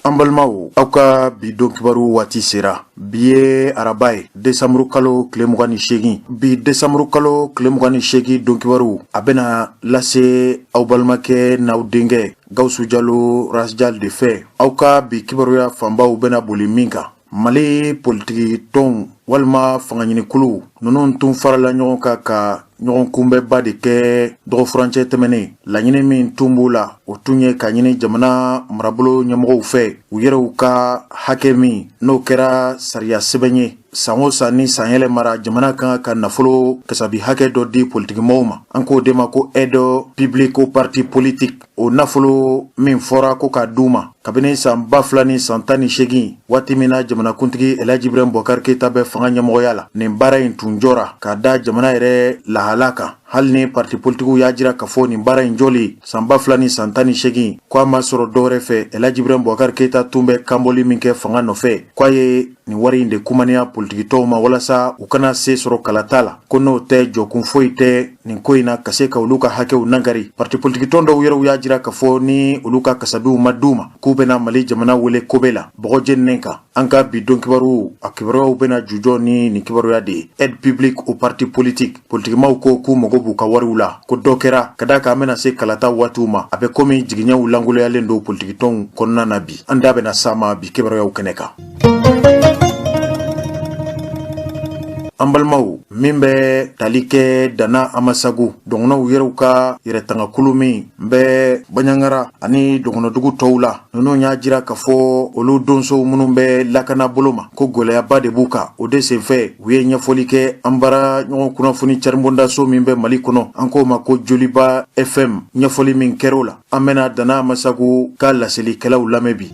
An balimaw, aw ka bi don kibaru waati sera. Bi ye araba ye, desanburu kalo tile 28. Bi desanburu kalo tile 28 don kibaru, a bɛna lase aw balimakɛ n'aw denkɛ Gawusu Jalo Rasjal de fɛ. Aw ka bi kibaruya fanbaw bɛna boli min kan, Mali politiki tɔnw walima fangaɲinikulu ninnu tun farala ɲɔgɔn kan ka ɲɔgɔn kunbɛnba de kɛ dɔgɔfurancɛ tɛmɛnen. Laɲini min tun b'u la, o tun ye ka ɲini jamana marabolo ɲɛmɔgɔw fɛ, u yɛrɛw ka hakɛ min n'o kɛra sariya sɛbɛn ye, san o san ni san yɛlɛmara, jamana kan ka nafolo kasabi hakɛ dɔ di politikimɔgɔw ma, an k'o de ma ko aide publique aux partis politiques. O nafolo min fɔra ko k'a d'u ma kabini san 2018, waati min na jamanakuntigi Elhaji Ibrahim Boubacar Keita bɛ fanga ɲɛmɔgɔya la, nin baara in tun jɔra ka da jamana yɛrɛ lahala kan. Hali ni parti politikiw y'a jira k'a fɔ nin baara in jɔli san 2018, ko a ma sɔrɔ dɔwɛrɛ fɛ, Elhaji Ibrahim Boubacar Keita tun bɛ kanbɔli min kɛ fanga nɔfɛ, k'a ye nin wari in de kumaniya politikitɔnw ma walasa u kana se sɔrɔ kalata la, ko n'o tɛ, jɔkun foyi tɛ nin ko in na ka se ka olu ka hakɛw nangari. Parti politikitɔn dɔw yɛrɛw y'a jira k'a fɔ ni olu ka kasabiw ma d'u ma, k'u bɛna Mali jamana wele kobe la bɔgɔ jeninen kan. An ka bi don kibaru, a kibaruyaw bɛna jujɔ ni nin kibaruya de ye: aide publique aux partis politiques. Politikimaw ko k'u mago b'u ka wariw la, ko dɔ kɛra ka d'a kan an bɛna se kalata waatiw ma. A bɛ komi jigiɲɛw lankoloyalen don politikitɔnw kɔnɔna na bi. An da bɛna s'a ma bi kibaruyaw kɛnɛ kan. An balimaw, min bɛ tali kɛ Dana Amasagu dɔgɔnɔw yɛrɛw ka yɛrɛtangakulu min bɛ Baɲangara ani dɔgɔnɔdugu tɔw la, ninnu y'a jira k'a fɔ olu donsow minnu bɛ lakana bolo ma, ko gɛlɛyaba de b'u kan. O de senfɛ, u ye ɲɛfɔli kɛ an baara ɲɔgɔn kunnafoni caribondaso min bɛ Mali kɔnɔ, an k'o ma ko Joliba FM. Ɲɛfɔli min kɛr'o la, an bɛna Dana Amasagu ka laselikɛlaw lamɛn bi.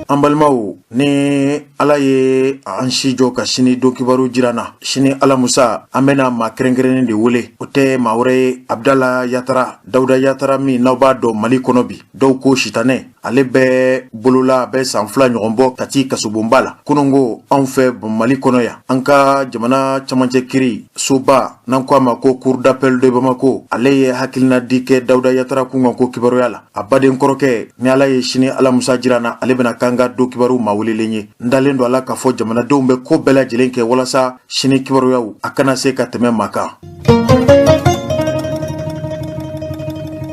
An balimaw, ni Ala ye an si jɔ ka sini don kibaru jira na, sini alamusa, an bɛna maa kɛrɛnkɛrɛnnen de wele. O tɛ maa wɛrɛ ye, Abdala Yatara, Dawuda Yatara min n'aw b'a dɔn Mali kɔnɔ bi, dɔw ko sitanɛ. Ale bɛ bolola, a bɛ san 2 ɲɔgɔn bɔ Kati kasobonba la. Kununko, anw fɛ Mali kɔnɔ yan, an ka jamana camancɛ kiri soba, n'an ko a ma ko cour d'appel de Bamako, ale ye hakilina di kɛ Dawuda Yatara kunkan ko kibaruya la. A baden kɔrɔkɛ, ni Ala ye sini alamusa jira na, ale bɛna k'an ka don kibaru maa welelen ye. N dalen don a la k'a fɔ jamanadenw bɛ ko bɛɛ lajɛlen kɛ walasa sini kibaruyaw a kana se ka tɛmɛ maa kan.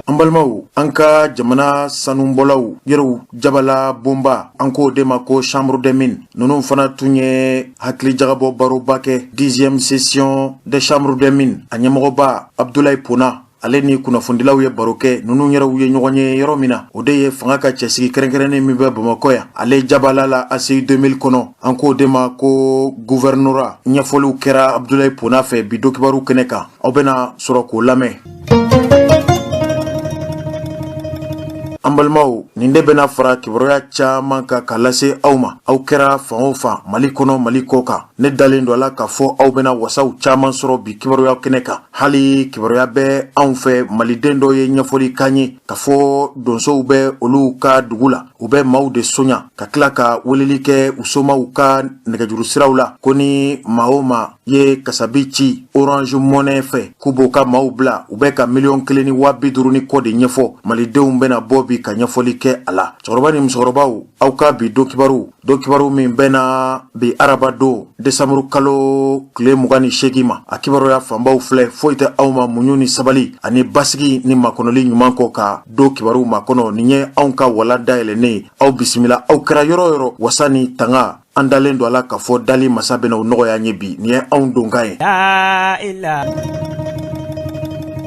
An balimaw, an ka jamana sanubɔlaw yɛrɛw jabala bonba, an k'o de ma ko chambre des mines, ninnu fana tun ye hakilijagabɔ baroba kɛ, 10e session de chambre des mines. A ɲɛmɔgɔba Abdulayi Pona, ale ni kunnafonidilaw ye baro kɛ. Ninnu yɛrɛw ye ɲɔgɔn ye yɔrɔ min na, o de ye fanga ka cɛsigi kɛrɛnkɛrɛnnen min bɛ Bamakɔ yan, ale jabala la ACI 2000 kɔnɔ, an k'o de ma ko gouvernorat. Ɲɛfɔliw kɛra Abdulayi Pona fɛ bi don kibaru kɛnɛ kan, aw bɛna sɔrɔ k'o lamɛn. An balimaw, nin de bɛna fara kibaruya caman kan ka lase aw ma. Aw kɛra fan o fan, Mali kɔnɔ, Mali kɔ kan, ne dalen don a la k'a fɔ aw bɛna wasaw caman sɔrɔ bi kibaruya kɛnɛ kan. Hali kibaruya bɛ anw fɛ, maliden dɔ ye ɲɛfɔli k'an ye k'a fɔ donsow bɛ olu ka dugu la, u bɛ maaw de sonya ka tila ka weleli kɛ u somaw ka nɛgɛjuru siraw la, ko ni maa o maa ye kasabi ci Orange Money fɛ, k'u b'o ka maaw bila. U bɛ ka 1,050,000 ni kɔ de ɲɛfɔ. Malidenw bɛna bɔ bi ka ɲɛfɔli kɛ a la. Cɛkɔrɔba ni musokɔrɔbaw, aw ka bi don kibaru, don kibaru min bɛna bi araba don desanburu kalo tile 28 ma, a kibaruya fanbaw filɛ. Foyi tɛ aw ma muɲu ni sabali ani basigi ni makɔnɔli ɲuman kɔ ka don kibaru makɔnɔ. Nin ye anw ka wala dayɛlɛnnen ye. Aw bisimila, aw kɛra yɔrɔ o yɔrɔ, wasa ni tanga. An dalen don a la k'a fɔ dali masa bɛna o nɔgɔya an ye bi. Nin ye anw donkan ye.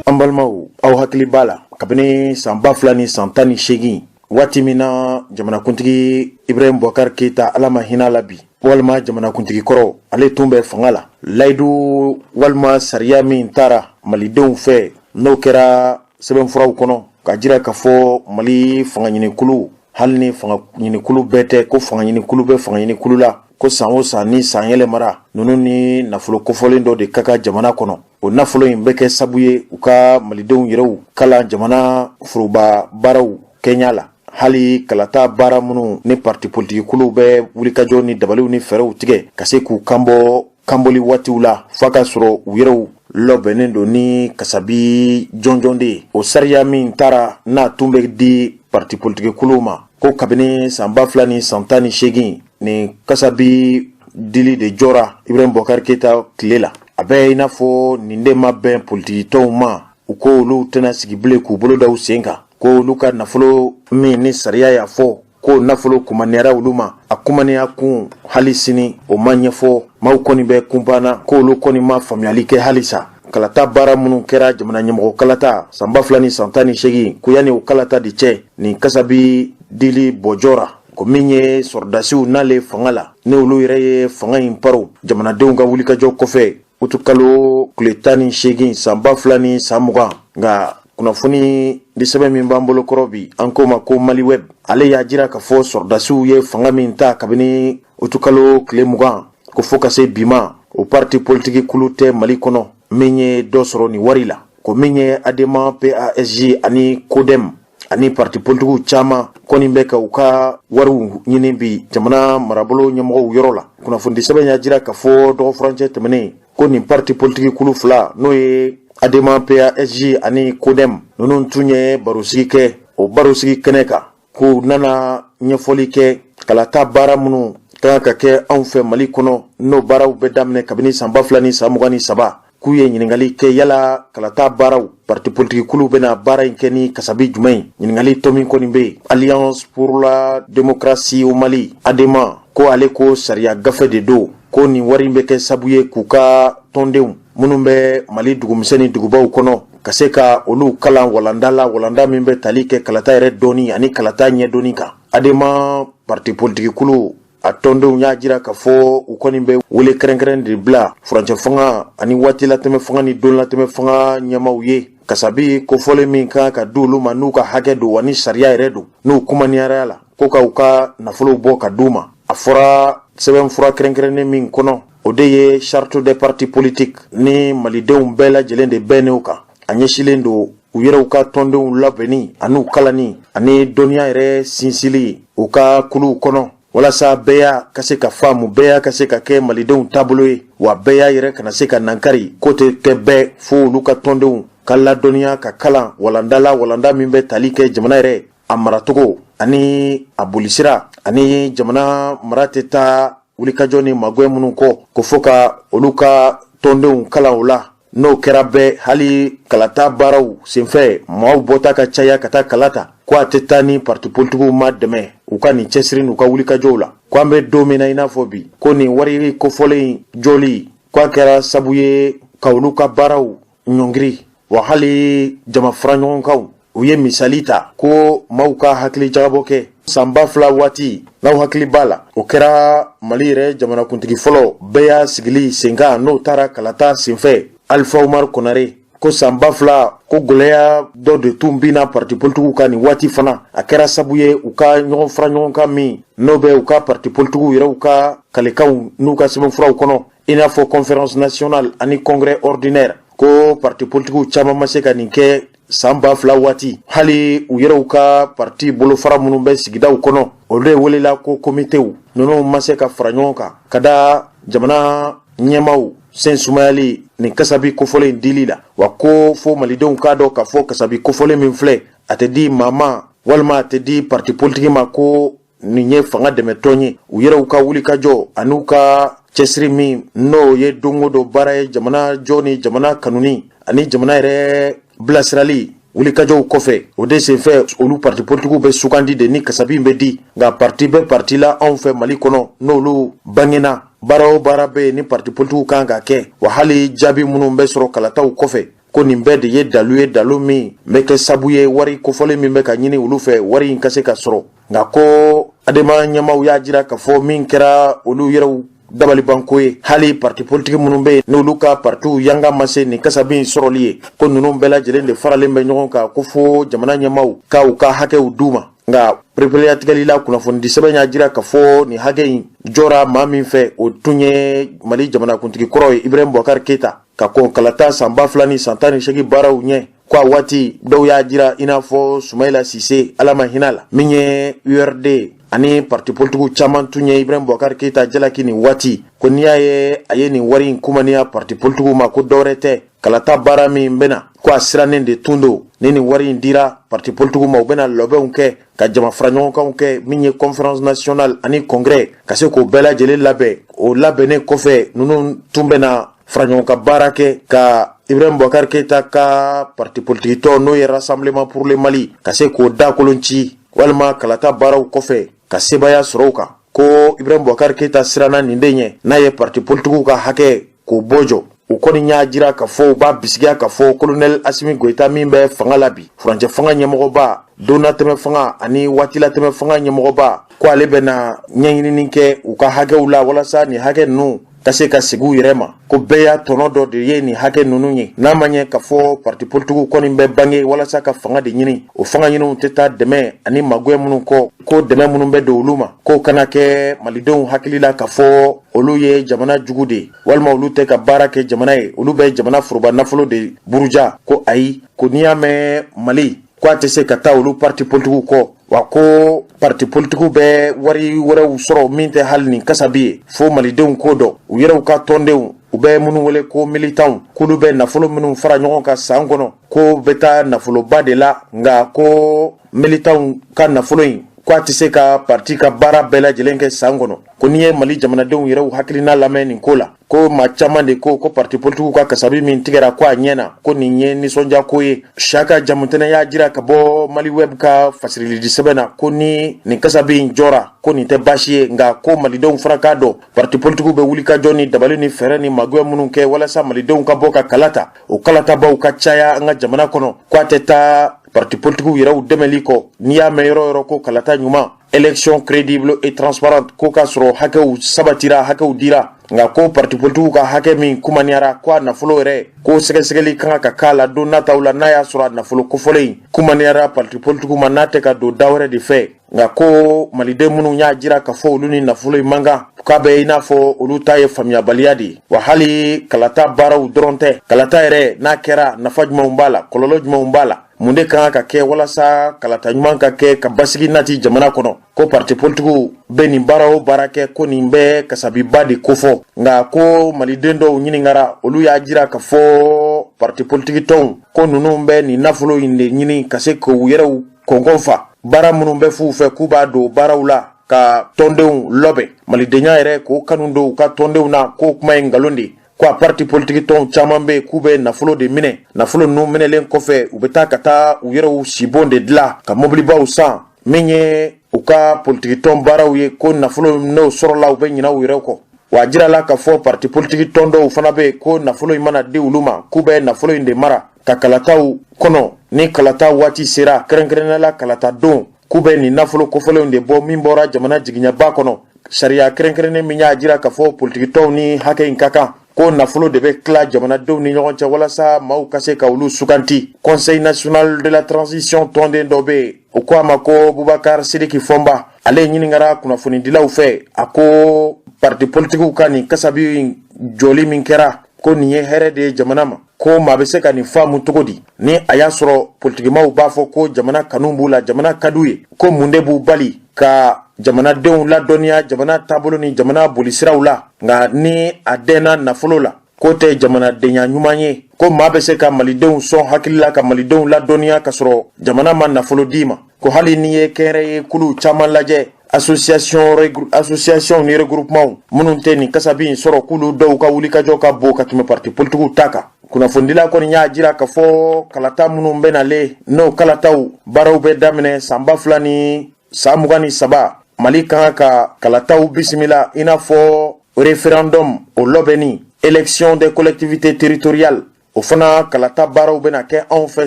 An balimaw, aw hakili b'a la kabini san 2018, waati min na jamanakuntigi Ibrahim Boubacar Keita, Ala ma hinɛ la bi, walima jamanakuntigi kɔrɔ, ale tun bɛ fanga la, layidu walima sariya min taara malidenw fɛ, n'o kɛra sɛbɛnfuraw kɔnɔ ka jira k'a fɔ Mali fangaɲinikulu, hali ni fangaɲinikulu bɛɛ tɛ, ko fangaɲinikulu bɛ fangaɲinikulu la, ko san o san ni san yɛlɛmara, ninnu ni nafolo kofɔlen dɔ de ka kan jamana kɔnɔ. O nafolo in bɛ kɛ sabu ye u ka malidenw yɛrɛw kalan jamana foroba baaraw kɛɲa la, hali kalata baara minnu ni parti politikikuluw bɛ wulikajɔ ni dabaliw ni fɛɛrɛw tigɛ ka se k'u kanbɔ kanbɔli waatiw la, f'a ka sɔrɔ u yɛrɛw labɛnnen don ni kasabi jɔnjɔn de ye. O sariya min taara n'a tun bɛ di parti politiki kuluw ma, ko kabini san 2018, nin kasabi dili de jɔra Ibrahim Boubacar Keita tile la. A bɛ i n'a fɔ nin de ma bɛn politikitɔnw ma. U ko olu tɛna sigi bilen k'u bolo da u sen kan, ko olu ka nafolo min ni sariya y'a fɔ ko nafolo kumaniyara olu ma, a kumaniya kun hali sini o ma ɲɛfɔ. Maaw kɔni bɛ kunpanna ko olu kɔni ma faamuyali kɛ halisa. Kalata baara minnu kɛra, jamana ɲɛmɔgɔ kalata san 2018, ko yanni o kalata de cɛ, nin kasabi dili bɔjɔra. Ko min ye sɔrɔdasiw n'ale fanga la, ni olu yɛrɛ ye fanga in paro jamanadenw ka wulikajɔ kɔfɛ utukalo tile 18 san 2020. Nka kunnafoni di sɛbɛn min b'an bolo kɔrɔ bi, an k'o ma ko Mali Web, ale y'a jira k'a fɔ sɔrɔdasiw ye fanga min ta kabini utukalo tile 20, ko fo ka se bi ma, o parti politiki kulu tɛ Mali kɔnɔ min ye dɔ sɔrɔ nin wari la. Ko min ye Adema PASJ ani Kodem ani parti politikiw caman kɔni bɛ ka u ka wariw ɲini bi jamana marabolo ɲɛmɔgɔw yɔrɔ la. Kunnafonidi sɛbɛn y'a jira k'a fɔ dɔgɔfurancɛ tɛmɛnen, ko nin parti politiki kulu fila, n'o ye Adema PASJ ani Kodem, ninnu tun ye barosigi kɛ. O barosigi kɛnɛ kan, k'u nana ɲɛfɔli kɛ kalata baara minnu ka kan ka kɛ anw fɛ Mali kɔnɔ, n'o baaraw bɛ daminɛ kabini san 2023, k'u ye ɲininkali kɛ yala kalata baaraw, parti politiki kulu bɛna baara in kɛ ni kasabi jumɛn ye. Ɲininkali tɔ min kɔni bɛ yen, Alliance pour la démocratie au Mali, Adema, ko ale ko sariya gafe de don, ko nin wari in bɛ kɛ sabu ye k'u ka tɔndenw minnu bɛ Mali dugumisɛn ni dugubaw kɔnɔ, ka se ka olu kalan walanda la, walanda min bɛ tali kɛ kalata yɛrɛ dɔnni ani kalata ɲɛdɔnni kan. Adema parti politiki kulu a tɔndenw y'a jira k'a fɔ u kɔni bɛ wele kɛrɛnkɛrɛn de bila furancɛ fanga ani waati latɛmɛ fanga ni don latɛmɛ fanga ɲɛmaw ye, kasabi kofɔlen min kan ka di olu ma, n'u ka hakɛ don wa ni sariya yɛrɛ don, n'u kumaniyara la, ko ka u ka nafolow bɔ ka d'u ma. A fɔra sɛbɛn fura kɛrɛnkɛrɛnnen min kɔnɔ, o de ye charte des partis politiques, ni malidenw bɛɛ lajɛlen de bɛnn'o kan. A ɲɛsilen don u yɛrɛw ka tɔndenw labɛnni an'u kalanni ani dɔnniya yɛrɛ sinsili u ka kuluw kɔnɔ, walasa bɛɛya ka se ka faamu, bɛɛya ka se ka kɛ malidenw taabolo ye, wa bɛɛya yɛrɛ kana se ka nankari. Ko tɛ kɛ bɛɛ fo olu ka tɔndenw ka ladɔnniya, ka kalan walanda la, walanda min bɛ tali kɛ jamana yɛrɛ a maracogo ani a bolisira ani jamana mara tɛ taa wulikajɔ ni magwɛn minnu kɔ, ko fo ka olu ka tɔndenw kalan o la. N'o kɛra bɛɛ, hali kalata baaraw senfɛ, maaw bɔta ka caya ka taa kala ta, ko a tɛ taa ni parti politikiw ma dɛmɛ u ka nin cɛsiri n'u ka wulikajɔw la. Ko an bɛ don min na i n'a fɔ bi, ko nin wari kofɔlen jɔli, ko a kɛra sabu ye ka olu ka baaraw ɲɔngiri, wa hali jama fara ɲɔgɔn kan. U ye misali ta ko maaw ka hakili jagabɔ kɛ san 2000 waati, n'aw hakili b'a la, o kɛra Mali yɛrɛ jamanakuntigi fɔlɔ bɛɛ y'a sigili senkan, n'o taara kalata senfɛ, Alifa Umaru Konare. Ko san 2000, ko gwɛlɛya dɔ de tun binna parti politikiw kan nin waati fana. A kɛra sabu ye u ka ɲɔgɔn fara ɲɔgɔn kan min n'o bɛ u ka parti politikiw yɛrɛw ka kalekanw n'u ka sɛbɛnfuraw kɔnɔ, i n'a fɔ conférence nationale ani congrès ordinaire, ko parti politikiw caman ma se ka nin kɛ san 2000 waati. Hali u yɛrɛw ka parti bolofara minnu bɛ sigidaw kɔnɔ, olu de welela ko komitew, ninnu ma se ka fara ɲɔgɔn kan ka da jamana ɲɛmaw sen sumayali nin kasabi kofɔlen dili la. Wa ko fo malidenw k'a dɔn k'a fɔ kasabi kofɔlen min filɛ, a tɛ di maa ma walima a tɛ di parti politiki ma ko nin ye fanga dɛmɛtɔn ye. U yɛrɛw ka wulikajɔ an'u ka cɛsiri min n'o ye don o don baara ye, jamana jɔ ni jamana kanuni ani jamana yɛrɛ bilasirali wulikajɔw kɔfɛ, o de senfɛ olu parti politikiw bɛ sugandi de ni kasabi bɛ di. Nka parti bɛ parti la anw fɛ Mali kɔnɔ, n'olu bangena, baara o baara bɛ yen ni parti politikiw kan ka kɛ, wa hali jaabi minnu bɛ sɔrɔ kalataw kɔfɛ, ko nin bɛɛ de ye dalu ye, dalu min bɛ kɛ sabu ye wari kofɔlen min bɛ ka ɲini olu fɛ, wari in ka se ka sɔrɔ. Nka ko Adema ɲɛmaw y'a jira k'a fɔ min kɛra olu yɛrɛw dabalibanko ye, hali parti politiki minnu bɛ yen, n'olu ka partiw yanga ma se nin kasabi in sɔrɔli ye, ko ninnu bɛɛ lajɛlen de faralen bɛ ɲɔgɔn kan ko fo jamana ɲɛmaw ka u ka hakɛw d'u ma. Nka pereperelatigɛli la, kunnafonidi sɛbɛn y'a jira k'a fɔ nin hakɛ in jɔra maa min fɛ, o tun ye Mali jamanakuntigi kɔrɔ ye, Ibrahim Boubacar Keita, ka kɔn kalata san 2018 baaraw ɲɛ. Ko a waati dɔw y'a jira, i n'a fɔ Sumayila Sise, Ala ma hinɛ la, min ye URD ani parti politikiw caman tun ye Ibrahim Boubacar Keita jalaki nin waati, ko n'i y'a ye a ye nin wari in kumaniya parti politikiw ma, ko dɔwɛrɛ tɛ. Kalata baara min bɛna, ko a sirannen de tun don. Ni nin wari in dira parti politigiw ma, u bɛna lɔbɛnw kɛ, ka jama fara ɲɔgɔnkanw kɛ, min ye conférence nationale ani congrès, ka se k'o bɛɛ lajɛlen labɛn. O labɛnnen kɔfɛ, ninnu tun bɛna fara ɲɔgɔn ka baara kɛ ka Ibrahim Boubacar Keita ka parti politique tɔn, n'o ye Rassemblement pour le Mali, ka se k'o dakolon ci, walima kalata baaraw kɔfɛ ka sebaaya sɔrɔ u kan. Ko Ibrahim Boubacar Keita siranna nin de ɲɛ n'a ye parti politigiw ka hakɛ k'o bɔjɔ. U kɔni y'a jira ka fɔ, u b'a bisigiya ka fɔ colonel Asimi Goyita min bɛ fanga la bi, furancɛ fanga ɲɛmɔgɔba, donnatɛmɛ fanga ani waatilatɛmɛ fanga ɲɛmɔgɔba, ko ale bɛna ɲɛɲinini kɛ u ka hakɛw la, walasa nin hakɛ ninnu ka se ka segin u yɛrɛ ma. Ko bɛɛ y'a tɔnɔ dɔ de ye nin hakɛ ninnu ye. N'a ma ɲɛ k'a fɔ parti politigiw kɔni bɛ bange walasa ka fanga de ɲini, o fanga ɲiniw tɛ taa dɛmɛ ani magoya minnu kɔ, ko dɛmɛ minnu bɛ don olu ma, k'o kana kɛ malidenw hakili la k'a fɔ olu ye jamana jugu de ye, walima olu tɛ ka baara kɛ jamana ye, olu bɛ jamana foroba nafolo de buruja. Ko ayi, ko n'i y'a mɛn Mali, ko a tɛ se ka taa olu parti politigiw kɔ wa. Ko parti politigiw bɛ wari wɛrɛw sɔrɔ min tɛ hali nin kasabi ye, fo malidenw k'o dɔn. U yɛrɛw ka tɔndenw, u bɛ minnu wele ko militants, k'olu bɛ nafolo minnu fara ɲɔgɔn kan san kɔnɔ, ko bɛ taa nafoloba de la. Nka ko militants ka nafolo in, ko a tɛ se ka parti ka baara bɛɛ lajɛlen kɛ san kɔnɔ. Ko n'i ye Mali jamanadenw yɛrɛw hakilina lamɛn nin ko la, ko maa caman de ko ko parti politigiw ka kasabi min tigɛra, ko a ɲɛna, ko nin ye nisɔndiya ko ye. Siyaka Jamutɛnɛ y'a jira ka bɔ Mali Web ka fasirilidi sɛbɛn na ko ni nin kasabi in jɔra, ko nin tɛ baasi ye. Nka ko malidenw fana k'a dɔn, parti politigiw bɛ wulikajɔ ni dabali ni fɛɛrɛ ni magoya minnu kɛ walasa malidenw ka bɔ ka kala ta, o kalatabaw ka caya an ka jamana kɔnɔ, ko a tɛ taa parti politigiw yɛrɛw dɛmɛli kɔ. N'i y'a mɛn yɔrɔ yɔrɔ ko kalata ɲuman, élection crédible et transparente, ko k'a sɔrɔ hakɛw sabatira, hakɛw dira. Nka ko parti politigiw ka hakɛ min kumaniyara, ko a nafolo yɛrɛ, ko sɛgɛsɛgɛli kan ka k'a la don nataw la, n'a y'a sɔrɔ a nafolo kofɔlen in kumaniyara parti politigiw ma, n'a tɛ ka don da wɛrɛ de fɛ. Nka ko maliden minnu y'a jira k'a fɔ olu ni nafolo in man kan, k'a bɛ i n'a fɔ olu ta ye faamuyabaliya de ye wa. Hali kalata baaraw dɔrɔn tɛ, kalata yɛrɛ n'a kɛra, nafa jumɛnw b'a la, kɔlɔlɔ jumɛnw b'a la, mun de kan ka kɛ walasa kalata ɲuman ka kɛ ka basigi nati jamana kɔnɔ? Ko parti politigiw bɛ nin baara o baara kɛ, ko nin bɛ kasabiba de kofɔ. Nka ko maliden dɔw ɲininkara, olu y'a jira ka fɔ parti politiki tɔnw, ko ninnu bɛ nin nafolo in de ɲini ka se k'u yɛrɛw kɔnkɔn fa baara minnu bɛ f'u fɛ, k'u b'a don baaraw la ka tɔndenw lɔbɛn, malidenya yɛrɛ k'o kanu don u ka tɔndenw na. K'o kuma ye nkalon de ye. Ko a parti politiki tɔnw caman bɛ yen, k'u bɛ nafolo de minɛ. Nafolo ninnu minɛlen kɔfɛ, u bɛ taa ka taa u yɛrɛw sibon de dilan, ka mobilibaw san min ye u ka politiki tɔn baaraw ye. Ko nafolo n'o sɔrɔla, u bɛ ɲinɛ u yɛrɛ kɔ wa. A jirala k'a fɔ parti politiki tɔn dɔw fana bɛ yen, ko nafolo in mana di olu ma, k'u bɛ nafolo in de mara ka kalataw kɔnɔ. Ni kalata waati sera, kɛrɛnkɛrɛnnenya la kalata don, k'u bɛ nin nafolo kofɔlenw de bɔ min bɔra jamana jigiɲɛba kɔnɔ. Sariya kɛrɛnkɛrɛnnen min y'a jira k'a fɔ politikitɔnw ni hakɛ in ka kan, ko nafolo de bɛ tila jamanadenw ni ɲɔgɔn cɛ walasa maaw ka se ka olu suganti. Conseil national de la transition tɔnden dɔ bɛ yen, o ko a ma ko Bubakar Sidiki Fɔnba, ale ɲininkara kunnafonidilaw fɛ, a ko parti politikiw ka nin kasabi jɔli min kɛra, ko nin ye hɛrɛ de ye jamana ma. Ko maa bɛ se ka nin faamu cogo di, ni a y'a sɔrɔ politikimaw b'a fɔ ko jamana kanu b'u la, jamana ka d'u ye, ko mun de b'u bali ka jamanadenw ladɔnniya jamana taabolo ni jamana bolisiraw la? Nka ni a dɛnna nafolo la, k'o tɛ jamanadenya ɲuman ye. Ko maa bɛ se ka malidenw sɔn hakili la, ka malidenw ladɔnniya, ka sɔrɔ jamana ma nafolo d'i ma? Ko hali n'i ye kɛnyɛrɛye kulu caman lajɛ, association ni regroupement minnu tɛ nin kasabi in sɔrɔ, k'olu dɔw ka wulikajɔ ka bon ka tɛmɛ parti politigiw ta kan. Kunnafonidila kɔni y'a jira k'a fɔ kalata minnu bɛ nalen, n'o kalataw baaraw bɛ daminɛ san 2023, Mali kan ka kalataw bisimila, i n'a fɔ référendum o lɔbɛnni, élection des collectivités territoriales, o fana kalata baaraw bɛna kɛ anw fɛ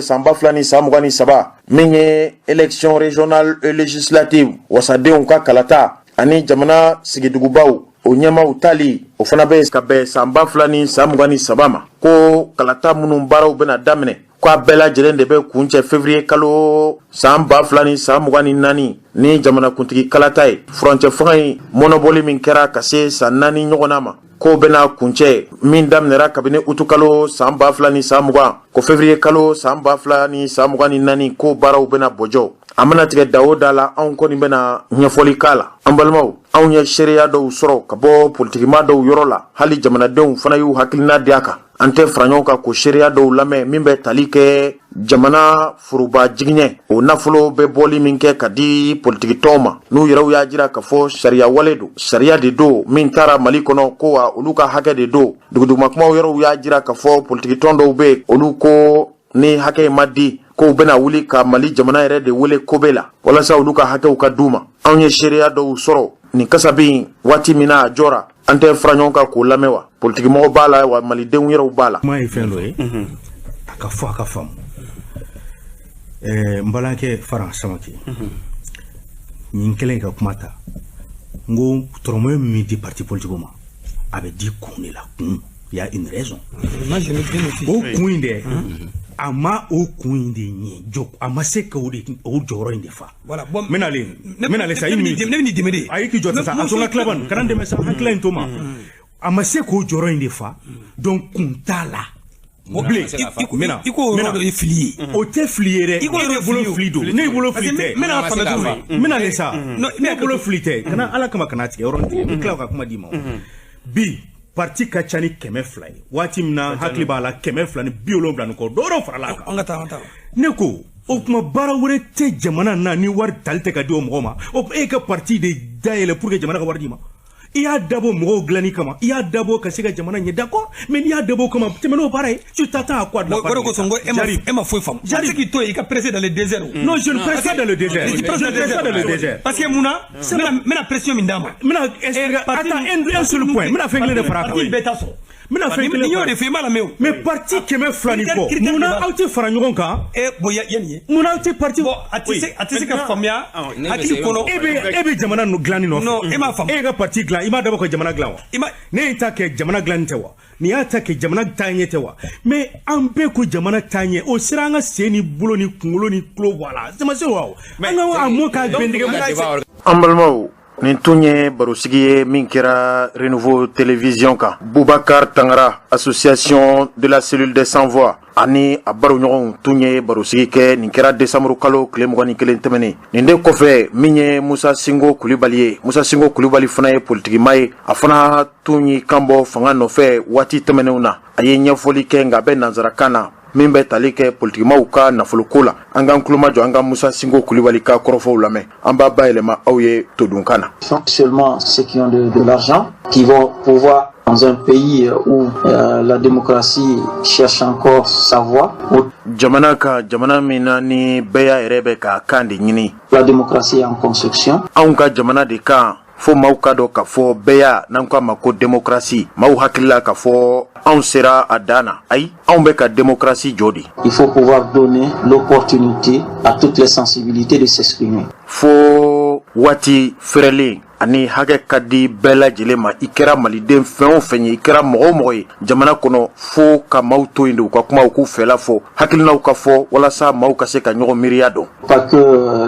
san 2023, min ye élection régionale et législative, wasadenw ka kalata, ani jamana sigidugubaw o ɲɛmaw tali, o fana bɛ ka bɛn san 2023 ma. Ko kalata minnu baaraw bɛna daminɛ, ko a bɛɛ lajɛlen de bɛ kuncɛ février kalo san 2024 ni jamanakuntigi kalata ye. Furancɛ fanga in mɔnɔbɔli min kɛra ka se san 4 ɲɔgɔnna ma, ko bɛna kuncɛ min daminɛra kabini utukalo san 2020, ko février kalo san 2024, ko baaraw bɛna bɔjɔ. A mana tigɛ da o da la, anw kɔni bɛna ɲɛfɔli k'a la. An balimaw, anw ye seereya dɔw sɔrɔ ka bɔ politikima dɔw yɔrɔ la, hali jamanadenw fana y'u hakilina di a kan. An tɛ fara ɲɔgɔn kan k'o seereya dɔw lamɛn min bɛ tali kɛ jamana foroba jigiɲɛ, o nafolo bɛ bɔli min kɛ ka di politikitɔnw ma, n'u yɛrɛw y'a jira k'a fɔ sariya wale don, sariya de don min taara Mali kɔnɔ, ko wa olu ka hakɛ de don. Dugudugumakumaw yɔrɔw y'a jira k'a fɔ politikitɔn dɔw bɛ yen, olu ko ni hakɛ in ma di, k'u bɛna wuli ka Mali jamana yɛrɛ de wele kobe la walasa olu ka hakɛw ka d'u ma. Anw ye seereya dɔw sɔrɔ nin kasabi waati min na a jɔra. An tɛ fara ɲɔgɔn kan k'o lamɛn wa? Politikimɔgɔw b'a la wa, malidenw yɛrɛw b'a la. Kuma ye fɛn dɔ ye, a ka fɔ, a ka faamu. N balimakɛ Faran Samake, nin kɛlen ka kuma ta, n ko tɔrɔmɔ min di parti politique ma, a bɛ di kun de la. Kun, il y a une raison. O kun in dɛ, a ma o kun in de ɲɛ jɔ, a ma se ka o de o jɔyɔrɔ in de fa. Voilà, bon. N bɛnalen, n bɛnalen sa, une minute. Ne bɛ nin dɛmɛ de. A y'i k'i jɔ sisan, a to n ka tila bani, kana n dɛmɛ sa, an tila in to ma. A ma se k'o jɔyɔrɔ in de fa, donc kun t'a la bilen. N bɛna I ko o yɔrɔ dɔ ye fili ye. O tɛ fili ye dɛ. I ko e de bolo fili don, ne bolo fili tɛ. N bɛna faamuya cogo min. N bɛna le sa, ne bolo fili tɛ. Kana Ala kama, kana tigɛ yɔrɔnin tigɛ, n bɛ tila ka kuma d'i ma. Bi parti ka ca ni 200 ye. Waati min na, hakili b'a la, 270 ni kɔ, dɔ wɛrɛw farala a kan. An ka taa, an ka taa. Ne ko o tuma, baara wɛrɛ tɛ jamana na ni wari tali tɛ ka di o mɔgɔ ma? O e ka parti de dayɛlɛ pour que jamana ka wari d'i ma. I y'a dabɔ mɔgɔw dilanni kama, i y'a dabɔ ka se ka jamana ɲɛ, d'accord, mais n'i y'a dabɔ o kama, tɛmɛ n'o baara ye. Tu t'attends à quoi de la part O de kosɔn n ko e ma e ma foyi faamu. J'arrive. Se k'i to yen, i ka presser dans le désert. Non, je ne presse pas dans le désert. Tu presses Je ne presse pas dans le désert. Parce que mun na, n bɛna pression min d'a ma. N bɛna expliquer. Attends, un seul point. N bɛna fɛn kelen de fara a kan. Parti bɛɛ t'a sɔrɔ. N bɛna fɛn kelen Ni y'o fara. de fɔ, i m'a lamɛn o. Mais parti 200 ni kɔ, Critère munna de b'a- aw tɛ fara ɲɔgɔn kan? E bon, ya nin ye. Munna aw tɛ parti Bon, a tɛ se ka faamuya hakili kɔnɔ. E bɛ jamana dilanni nɔfɛ. Non, e m'a faamu. E ka parti dilan, i m'a dabɔ ka jamana dilan wa? I ma Ne ye ta kɛ jamana dilanni tɛ wa? Nin y'a ta kɛ jamana taa ɲɛ tɛ wa? Mais an bɛɛ ko jamana taa ɲɛ, o sera an ka sen ni bolo ni kunkolo ni tulo bɔ a la. C'est ma se wa? An ka a mɔ k'a bɛn. An balimaw, nin tun ye barosigi ye min kɛra Renouveau Télévision kan. Bubakar Tangara, Association de la cellule des sans voix, ani a baroɲɔgɔnw tun ye barosigi kɛ. Nin kɛra desanburu kalo tile 21 tɛmɛnen. Nin de kɔfɛ, min ye Musa Sinko Kulibali ye, Musa Sinko Kulibali fana ye politikima ye. A fana tun y'i kanbɔ fanga nɔfɛ waati tɛmɛnenw na. A ye ɲɛfɔli kɛ, nka a bɛ nansarakan na, min bɛ tali kɛ politikimaw ka nafoloko la. An k'an tulomajɔ, an ka Musa Sinko Kulibali ka kɔrɔfɔw lamɛn. An b'a bayɛlɛma aw ye todunkan na. Seulement ceux qui ont de l'argent qui vont pouvoir, dans un pays où la démocratie cherche encore sa voie, où Jamana ka jamana min na ni bɛɛ y'a yɛrɛ bɛ k'a kan de ɲini, la démocratie est en construction. Anw ka jamana de kan, fo maaw ka dɔn k'a fɔ bɛɛ n'an k'a ma ko démocratie, maaw hakilila k'a fɔ anw sera a dan na. Ayi, anw bɛ ka démocratie jɔ de. Il faut pouvoir donner l'opportunité à toutes les sensibilités de s'exprimer. Fo waati fɛrɛlen ani hakɛ ka di bɛɛ lajɛlen ma. I kɛra maliden fɛn o fɛn ye, i kɛra mɔgɔ o mɔgɔ ye jamana kɔnɔ, fo ka maaw to yen de, u ka kuma, u k'u fɛla fɔ, hakilinaw ka fɔ, walasa maaw ka se ka ɲɔgɔn miiriya dɔn. Pas que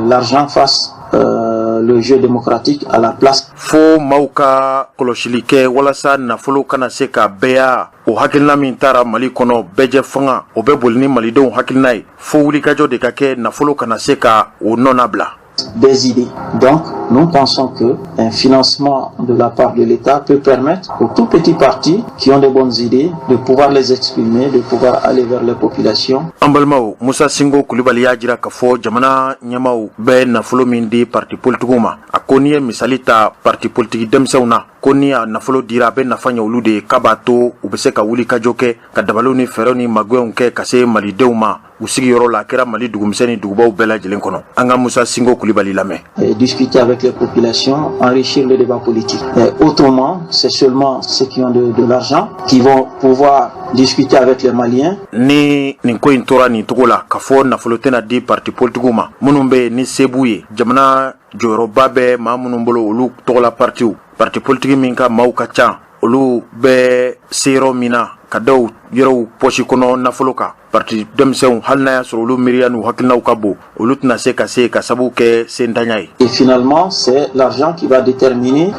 l'argent fasse le jeu démocratique à la place. Fo maaw ka kɔlɔsili kɛ walasa nafolo kana se ka bɛɛya. O hakilina min taara Mali kɔnɔ, bɛɛjɛ fanga, o bɛ boli ni malidenw hakilina ye. Fo wulikajɔ de ka kɛ, nafolo kana se ka o nɔ bila des idées. Donc, nous pensons que un financement de la part de l'État peut permettre aux tout petits partis qui ont de bonnes idées de pouvoir les exprimer, de pouvoir aller vers les populations. An balimaw, Musa Sinko Kulibali y'a jira k'a fɔ jamana ɲɛmaw bɛ nafolo min di parti politigiw ma, a ko n'i ye misali ta parti politiki denmisɛnw na, ko ni a nafolo dira, a bɛ nafa ɲɛ olu de ye, k'a b'a to u bɛ se ka wuli kajɔ kɛ, ka dabaliw ni fɛɛrɛw ni magɛnw kɛ ka se malidenw ma u sigiyɔrɔ la, a kɛra Mali dugumisɛn ni dugubaw bɛɛ lajɛlen kɔnɔ. An ka Musa Sinko Kulibali lamɛn. Et discuter avec les populations, enrichir le débat politique. Et autrement, c'est seulement ceux qui ont de l'argent qui vont pouvoir discuter avec les Maliens. Ni nin ko in tora nin cogo la, k'a fɔ nafolo tɛna di parti politigiw ma minnu bɛ yen ni se b'u ye, jamana jɔyɔrɔba bɛ maa minnu bolo, olu tɔgɔla partiw, parti politiki min ka maaw ka ca, olu bɛ se yɔrɔ min na ka daw yɔrɔw pɔsi kɔnɔ nafolo kan. Parti denmisɛnw, hali n'a y'a sɔrɔ olu miiriya n'u hakilinaw ka bon, olu tɛna se ka se ka sababu kɛ sentanya ye. Et finalement, c'est l'argent qui va déterminer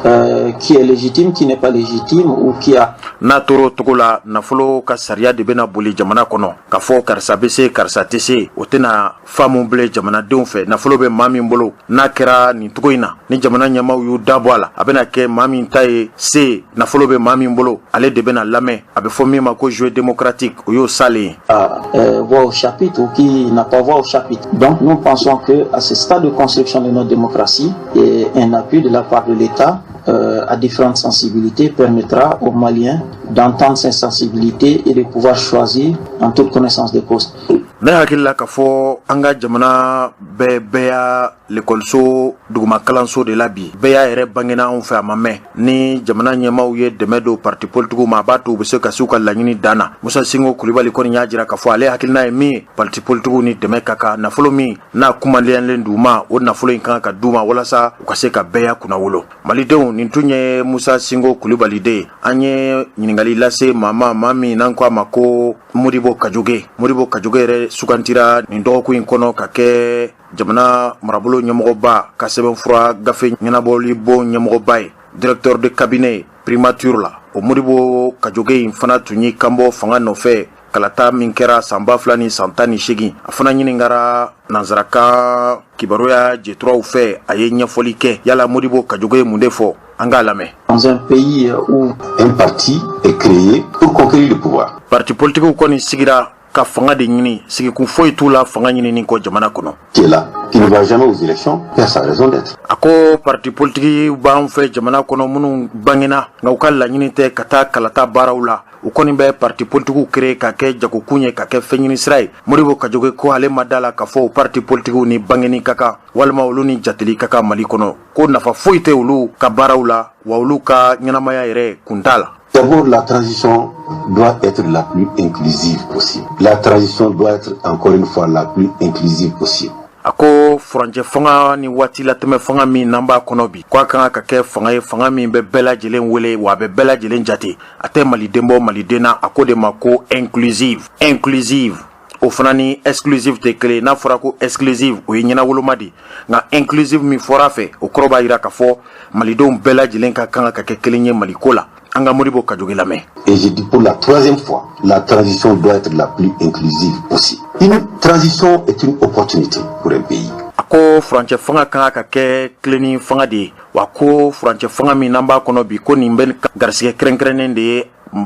qui est légitime, qui n'est pas légitime ou qui a N'a tor'o cogo la, nafolo ka sariya de bɛna boli jamana kɔnɔ k'a fɔ karisa bɛ se, karisa tɛ se. O tɛna faamu bilen jamanadenw fɛ. Nafolo bɛ maa min bolo, n'a kɛra nin cogo in na, ni jamana ɲɛmaaw y'u da bɔ a la, a bɛna kɛ maa min ta ye se, nafolo bɛ maa min bolo, ale de bɛna lamɛn. A bɛ fɔ min ma ko jeu démocratique, o y'o salen ye. Voix au chapitre ou qui n'a pas voix au chapitre. Donc nous pensons que à ce stade de construction de notre démocratie, et un appui de la part de l'État à différentes sensibilités permettra aux Maliens d'entendre ces sensibilités et de pouvoir choisir en toute connaissance de cause. Ne hakili la k'a fɔ an ka jamana bɛɛ, bɛɛ y'a lekɔliso duguma kalanso de la bi, bɛɛ y'a yɛrɛ bangena anw fɛ, a ma mɛn. Ni jamana ɲɛmaw ye dɛmɛ don parti politigiw ma, a b'a to u bɛ se ka se u ka laɲini dan na. Musa Singo Kulibali kɔni y'a jira k'a fɔ ale hakilina ye min ye, parti politigiw ni dɛmɛ ka kan. Nafolo min n'a kumaliyalen d'u ma, o nafolo in kan ka d'u ma walasa u ka se ka bɛɛ ya kunna wolo. Malidenw, nin tun ye Musa Singo Kulibali de ye. An ye ɲininkali lase maa ma, maa min n'an ko a ma ko Modibo Kajoge. Modibo Kajoge yɛrɛ sugantira nin dɔgɔkun in kɔnɔ ka kɛ jamana marabolo ɲɛmɔgɔba ka sɛbɛnfura gafe ɲɛnabɔli bon ɲɛmɔgɔba ye, directeur de cabinet primature la. O Modibo Kajoge in fana tun y'i kanbɔ fanga nɔfɛ kalata min kɛra san 2018. A fana ɲininkara nansarakan kibaruya jɛturaw fɛ, a ye ɲɛfɔli kɛ. Yala Modibo Kajoge ye mun de fɔ? An k'a lamɛn. Dans un pays où Un parti est créé pour conquérir le pouvoir. Parti politikiw kɔni sigira ka fanga de ɲini, sigikun foyi t'u la fanga ɲinini kɔ jamana kɔnɔ. Qui est là, qui ne va jamais aux élections, perd sa raison d'être. A ko parti politiki b'an fɛ jamana kɔnɔ minnu bangena, nka u ka laɲini tɛ ka taa kalata baaraw la. U kɔni bɛ parti politikiw créer ka kɛ jagokun ye, ka kɛ fɛn ɲini sira ye. Modibo Kajoge ko ale ma da la k'a fɔ o parti politikiw ni bangeni ka kan walima olu ni jateli ka kan Mali kɔnɔ, ko nafa foyi tɛ olu ka baaraw la, wa olu ka ɲɛnamaya yɛrɛ kun t'a la. D'abord, la transition doit être la plus inclusive possible. La transition doit être, encore une fois, la plus inclusive possible. A ko furancɛ fanga ni waati latɛmɛ fanga min n'an b'a kɔnɔ bi, ko a kan ka kɛ fanga ye, fanga min bɛ bɛɛ lajɛlen wele, wa a bɛ bɛɛ lajɛlen jate, a tɛ maliden bɔ maliden na. A ko de ma ko inclusive. Inclusive, o fana ni exclusive tɛ kelen. N'a fɔra ko exclusive, o ye ɲɛnawoloma de, nka inclusive min fɔra fɛ, o kɔrɔ b'a jira k'a fɔ malidenw bɛɛ lajɛlen ka kan ka kɛ kelen ye Maliko la. An ka Modibo Kajoge lamɛn. Et je dis pour la troisième fois, la transition doit être la plus inclusive possible. Une transition est une opportunité pour un pays. A ko furancɛ fanga kan ka kɛ tilenni fanga de ye, wa ko furancɛ fanga min n'an b'a kɔnɔ bi, ko nin bɛ garisɛgɛ kɛrɛnkɛrɛnnen de ye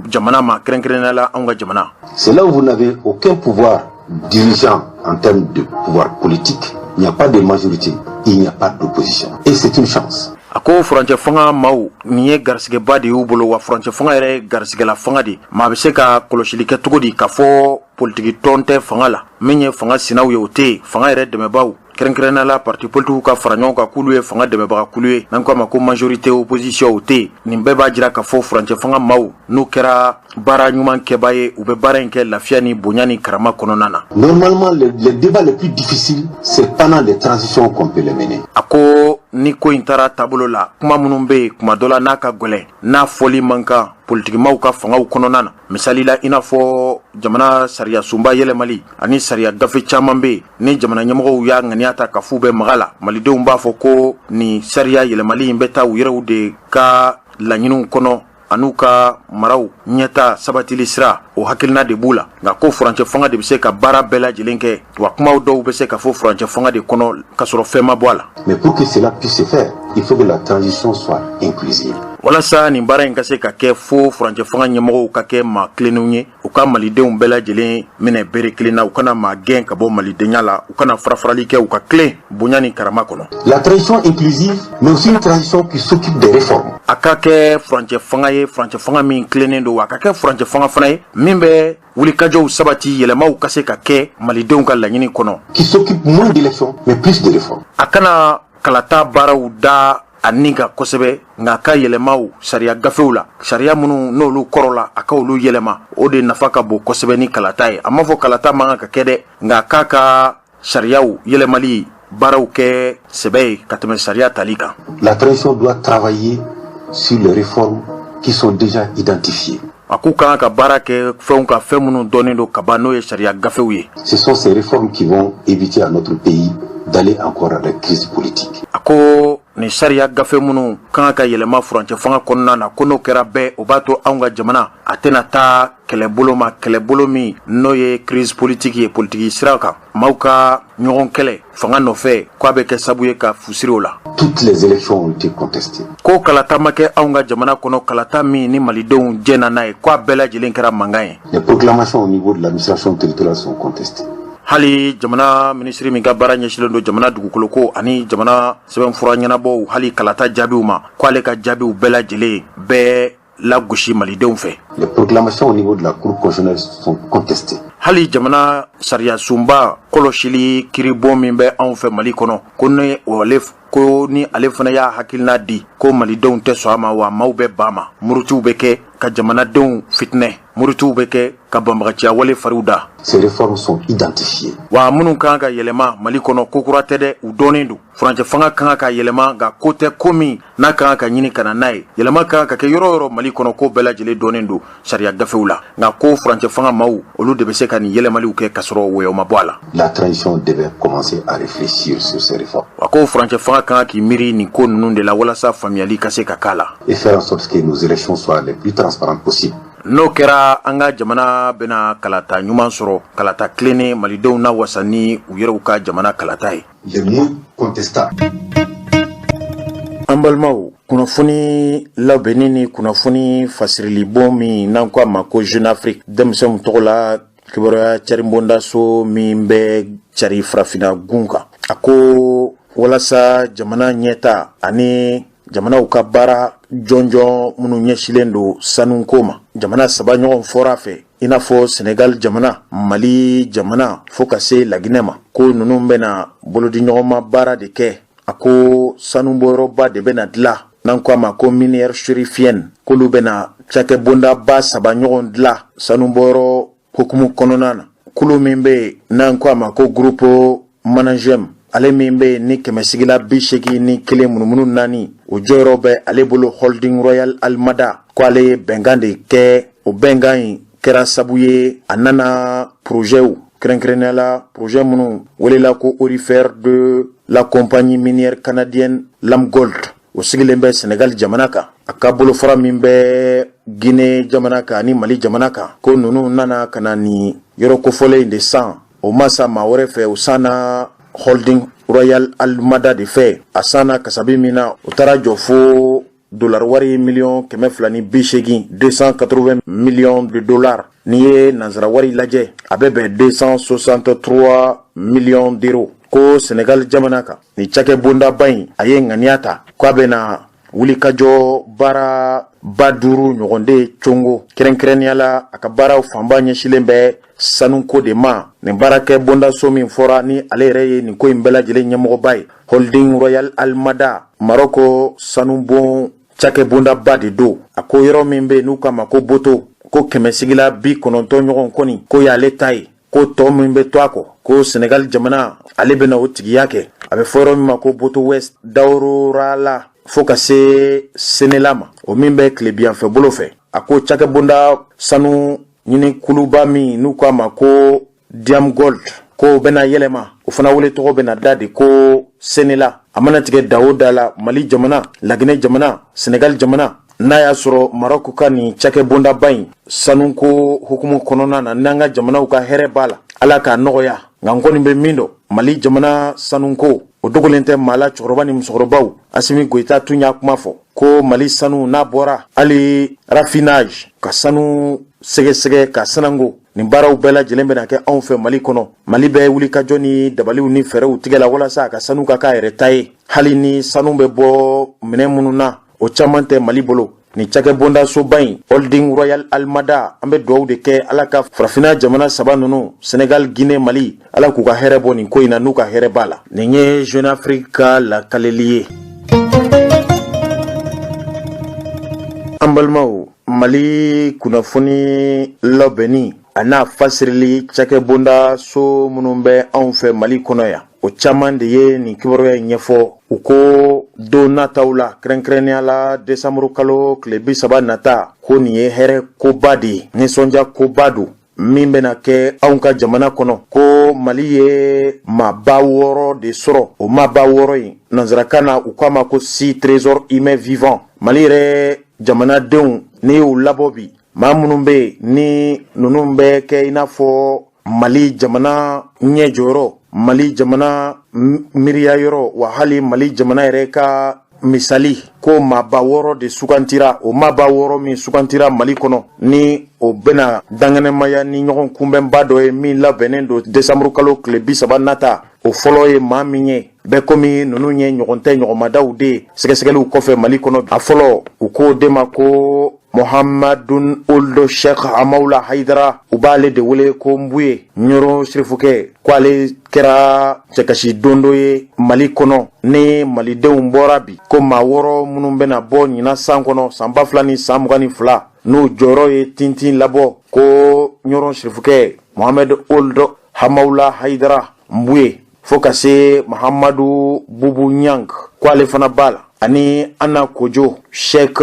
jamana ma, kɛrɛnkɛrɛnnenya la anw ka jamana. C'est là où vous n'avez aucun pouvoir dirigeant en termes de pouvoir politique. Il n'y a pas de majorité, il n'y a pas d'opposition. Et c'est une chance. A ko furancɛ fanga maaw, nin ye garisɛgɛba de y'u bolo, wa furancɛ fanga yɛrɛ ye garisɛgɛla fanga de. Maa bɛ se ka kɔlɔsili kɛ cogo di k'a fɔ politiki tɔn tɛ fanga la? Min ye fanga sinaw ye, o tɛ yen. Fanga yɛrɛ dɛmɛbaw, kɛrɛnkɛrɛnnenya la parti politikiw ka fara ɲɔgɔn kan k'olu ye fanga dɛmɛbaga kulu ye, n'an ko a ma ko majorité opposition, o tɛ yen. Nin bɛɛ b'a jira k'a fɔ furancɛ fanga maaw, n'u kɛra baara ɲuman kɛba ye, u bɛ baara in kɛ lafiya ni bonya ni karama kɔnɔna na. Normalement, les débats les plus difficiles, c'est pendant les transitions qu'on peut les mener. A ko ni ko in taara taabolo la, kuma minnu bɛ yen kuma dɔ la n'a ka gɛlɛn, n'a fɔli man kan politikimaw ka fangaw kɔnɔna na, misali la i n'a fɔ jamana sariya sunba yɛlɛmali ani sariya gafe caman bɛ yen, ni jamana ɲɛmɔgɔw y'a ŋaniya ta ka f'u bɛ maga la, malidenw b'a fɔ ko nin sariya yɛlɛmali in bɛ taa u yɛrɛw de ka laɲiniw kɔnɔ an'u ka maraw ɲɛta sabatili sira, o hakilina de b'u la. Nka ko furancɛ fanga de bɛ se ka baara bɛɛ lajɛlen kɛ, wa kumaw dɔw bɛ se ka fɔ furancɛ fanga de kɔnɔ k'a sɔrɔ fɛn ma bɔ a la. Mais pour que cela puisse se faire, il faut que la transition soit inclusive. Walasa nin baara in ka se ka kɛ, fo furancɛ fanga ɲɛmɔgɔw ka kɛ maa tilennenw ye, u ka malidenw bɛɛ lajɛlen minɛ bere kelen na, u kana maa gɛn ka bɔ malidenya la, u kana fara-farali kɛ, u ka tilen bonya ni karama kɔnɔ. La transition inclusive, mais aussi une transition qui s'occupe des réformes. A ka kɛ furancɛ fanga ye, furancɛ fanga min tilennen don, wa a ka kɛ furancɛ fanga fana ye min bɛ wulikajɔw sabati, yɛlɛmaw ka se ka kɛ malidenw ka laɲini kɔnɔ. Qui s'occupe moins d'élections, mais plus de réformes. A kana kalata baaraw da a nin kan kosɛbɛ, nka a ka yɛlɛmaw sariya gafew la, sariya minnu n'olu kɔrɔ la, a ka olu yɛlɛma, o de nafa ka bon kosɛbɛ ni kalata ye. A m'a fɔ kalata man kan ka kɛ dɛ, nka a k'a ka sariyaw yɛlɛmali baaraw kɛ sɛbɛ ye ka tɛmɛ sariya tali kan. La transition doit travailler sur les réformes qui sont déjà identifiées. A k'u kan ka baara kɛ fɛnw ka fɛn minnu dɔnnen don kaban, n'o ye sariya gafew ye. Ce sont ces réformes qui vont éviter à notre pays d'aller encore à des crises politiques. A ko nin sariya gafe minnu kan ka yɛlɛma furancɛ fanga kɔnɔna na, ko n'o kɛra bɛɛ, o b'a to anw ka jamana a tɛna taa kɛlɛbolo ma, kɛlɛbolo min n'o ye crise politique ye, politiki sira kan, maaw ka ɲɔgɔn kɛlɛ fanga nɔfɛ, k'a bɛ kɛ sabu ye ka fusiri o la. Toutes les élections ont été contestées. Ko kalata ma kɛ anw ka jamana kɔnɔ, kalata min ni malidenw jɛna n'a ye, k'a bɛɛ lajɛlen kɛra mankan ye. Les proclamations au niveau de l'administration territoriale sont contestées. Hali jamana minisiri min ka baara ɲɛsilen don jamana dugukolo ko ani jamana sɛbɛnfura ɲɛnabɔw, hali kalata jaabiw ma, ko ale ka jaabiw bɛɛ lajɛlen bɛɛ lagosi malidenw fɛ. Les proclamations au niveau de la Cour constitutionnelle sont contestées. Hali jamana sariyasunba kɔlɔsili kiribon min bɛ anw fɛ Mali kɔnɔ, ko ni ale ko ni ale fana y'a hakilina di, ko malidenw tɛ sɔn a ma, wa maaw bɛ ban ma, murutiw bɛ kɛ ka jamanadenw fitinɛ, murutiw bɛ kɛ ka banbagaciya wale fariw da. Ces réformes sont identifiées. Wa minnu kan ka yɛlɛma Mali kɔnɔ, ko kura tɛ dɛ, u dɔnnen don. Furancɛ fanga kan ka yɛlɛma, nka ko tɛ ko min n'a kan ka ɲini ka na n'a ye. Yɛlɛma kan ka kɛ yɔrɔ o yɔrɔ Mali kɔnɔ, ko bɛɛ lajɛlen dɔnnen don sariya gafew la, nka ko furancɛ fanga maaw, olu de bɛ se ka nin yɛlɛmaliw kɛ ka sɔrɔ wɔyɔ ma bɔ a la. La transition devait commencer à réfléchir sur ces réformes. Wa ko furancɛ fanga kan k'i miiri nin ko ninnu de la walasa faamuyali ka se ka k'a la. Et faire en sorte que nos élections soient les plus transparentes possibles. N'o kɛra, an ka jamana bɛna kalata ɲuman sɔrɔ, kalata tilennen, malidenw na wasa ni u yɛrɛw ka jamana kalata ye. Les moins contestables. An balimaw, kunnafoni labɛnni ni kunnafoni fasirilibon min n'an ko a ma ko Jeune Afrique, denmisɛnw tɔgɔ la kibaruya caribondaso min bɛ cari farafinna gun kan, a ko walasa jamana ɲɛta ani jamanaw ka baara jɔnjɔn minnu ɲɛsilen don sanuko ma, jamana saba ɲɔgɔn fɔra a fɛ, i n'a fɔ Senegal jamana, Mali jamana, fo ka se Laginɛ ma, ko ninnu bɛna bolodi ɲɔgɔnma baara de kɛ. A ko sanubɔyɔrɔba de bɛna dilan, n'an ko a ma ko minière chérifienne, k'olu bɛna cakɛbondaba saba ɲɔgɔn dilan sanubɔyɔrɔ hukumu kɔnɔna na. Kulu min bɛ yen n'an ko a ma ko Groupe Managem, ale min bɛ yen ni kɛmɛsigila 81 munumunu 4, o jɔyɔrɔ bɛ ale bolo, Holding Royal Almada, ko ale ye bɛnkan de kɛ. O bɛnkan in kɛra sabu ye a nana projetw, kɛrɛnkɛrɛnnenya la projet minnu welela ko aurifère de la compagnie minière canadienne Lamgold, o sigilen bɛ Senegal jamana kan, a ka bolofara min bɛ Guinée jamana kan ani Mali jamana kan, ko ninnu nana ka na nin yɔrɔ kofɔlen in de san. O ma san maa wɛrɛ fɛ, o sanna Holding Royal Almada de fɛ. A sanna kasabi min na, o taara jɔ fo dollar wari miliyɔn 280, 280 millions de dollars. N'i ye nansara wari lajɛ, a bɛ bɛn 263 millions d'euros. Ko Senegal jamana kan, nin cakɛbondaba in, a ye ŋaniya ta k'a bɛna wulikajɔ baara ba duuru ɲɔgɔn de congo, kɛrɛnkɛrɛnnenya la a ka baaraw fanba ɲɛsilen bɛ sanuko de ma. Nin baarakɛ bondaso min fɔra ni ale yɛrɛ ye nin ko in bɛɛ lajɛlen ɲɛmɔgɔba ye, Holding Royal Almada, Maroko sanubon cakɛbondaba de don. A ko yɔrɔ min bɛ yen n'u k'a ma ko Boto, ko kɛmɛsigila 90 ɲɔgɔn kɔni ko y'ale ta ye, ko tɔ min bɛ to a kɔ, ko Senegal jamana ale bɛna o tigiya kɛ. A bɛ fɔ yɔrɔ min ma ko Boto West, Dawurala fo ka se Senela ma, o min bɛ tilebiyanfɛ bolo fɛ. A ko cakɛbonda sanu ɲini kuluba min n'u k'a ma ko Diam Gold, ko bɛna yɛlɛma, o fana wele tɔgɔ bɛna da de ko Senela. A mana tigɛ da o da la, Mali jamana, Laginɛ jamana, Senegal jamana, n'a y'a sɔrɔ Marɔku ka nin cakɛbondaba in sanuko hukumu kɔnɔna na, n'an ka jamanaw ka hɛrɛ b'a la, Ala k'a nɔgɔya. Nka n kɔni bɛ min dɔn, Mali jamana sanuko o dogolen tɛ maa la, cɛkɔrɔba ni musokɔrɔbaw. Asimi Goyita tun y'a kuma fɔ ko Mali sanu n'a bɔra, hali raffinage, ka sanu sɛgɛsɛgɛ ka sanango, nin baaraw bɛɛ lajɛlen bɛna kɛ anw fɛ Mali kɔnɔ. Mali bɛ wulikajɔ ni dabaliw ni fɛɛrɛw tigɛ la walasa a ka sanu ka k'a yɛrɛ ta ye, hali ni sanu bɛ bɔ minɛn minnu na, o caman tɛ Mali bolo. Nin cakɛbondasoba in, Holding Royal Almada, an bɛ dugawu de kɛ Ala ka farafinna jamana saba ninnu, Senegal, Guinée, Mali, Ala k'u ka hɛrɛ bɔ nin ko in na n'u ka hɛrɛ b'a la. Nin ye Jeune Afrique ka lakaleli ye. An balimaw, Mali kunnafoni labɛnni a n'a fasirili cakɛbondaso minnu bɛ anw fɛ Mali kɔnɔ yan. O caman de ye nin kibaruya in ɲɛfɔ. U ko don nataw la, kɛrɛnkɛrɛnnenya la desanburu kalo tile 30 nata, ko nin ye hɛrɛ koba de ye, nisɔndiya koba don min bɛna kɛ anw ka jamana kɔnɔ, ko Mali ye maaba 6 de sɔrɔ. O maaba 6 in, nansarakan na u k'a ma ko six trésors humains vivants. Mali yɛrɛ jamanadenw, n'i y'u labɔ bi, maa minnu bɛ yen ni ninnu bɛ kɛ i n'a fɔ Mali jamana ɲɛ jɔyɔrɔ, Mali jamana miiriya yɔrɔ, wa hali Mali jamana yɛrɛ ka misali, ko maaba 6 de sugantira. O maaba 6 min sugantira Mali kɔnɔ, ni o bɛna dankɛnɛmaya ni ɲɔgɔn kunbɛnba dɔ ye min labɛnnen don desanburu kalo tile 30 nata, o fɔlɔ ye maa min ye bɛɛ komi ninnu ye ɲɔgɔn tɛ ɲɔgɔnmadaw de ye sɛgɛsɛgɛliw kɔfɛ Mali kɔnɔ, a fɔlɔ, u k'o de ma ko Mohamadun Ould Cheikh Hamawula Hayidara, u b'ale de wele ko Nbuye Ɲɔrɔ Sirifukɛ, ko ale kɛra cɛkasi dondo ye Mali kɔnɔ. Ni malidenw bɔra bi ko maa 6 minnu bɛna bɔ ɲinan san kɔnɔ, san 2022, n'u jɔyɔrɔ ye tintin labɔ, ko Ɲɔrɔ Sirifukɛ Mohamed Ould Hamawula Hayidara Nbuye, fo ka se Mahamadu Bubu Ɲang, ko ale fana b'a la, ani Anna Kojo, Sheikh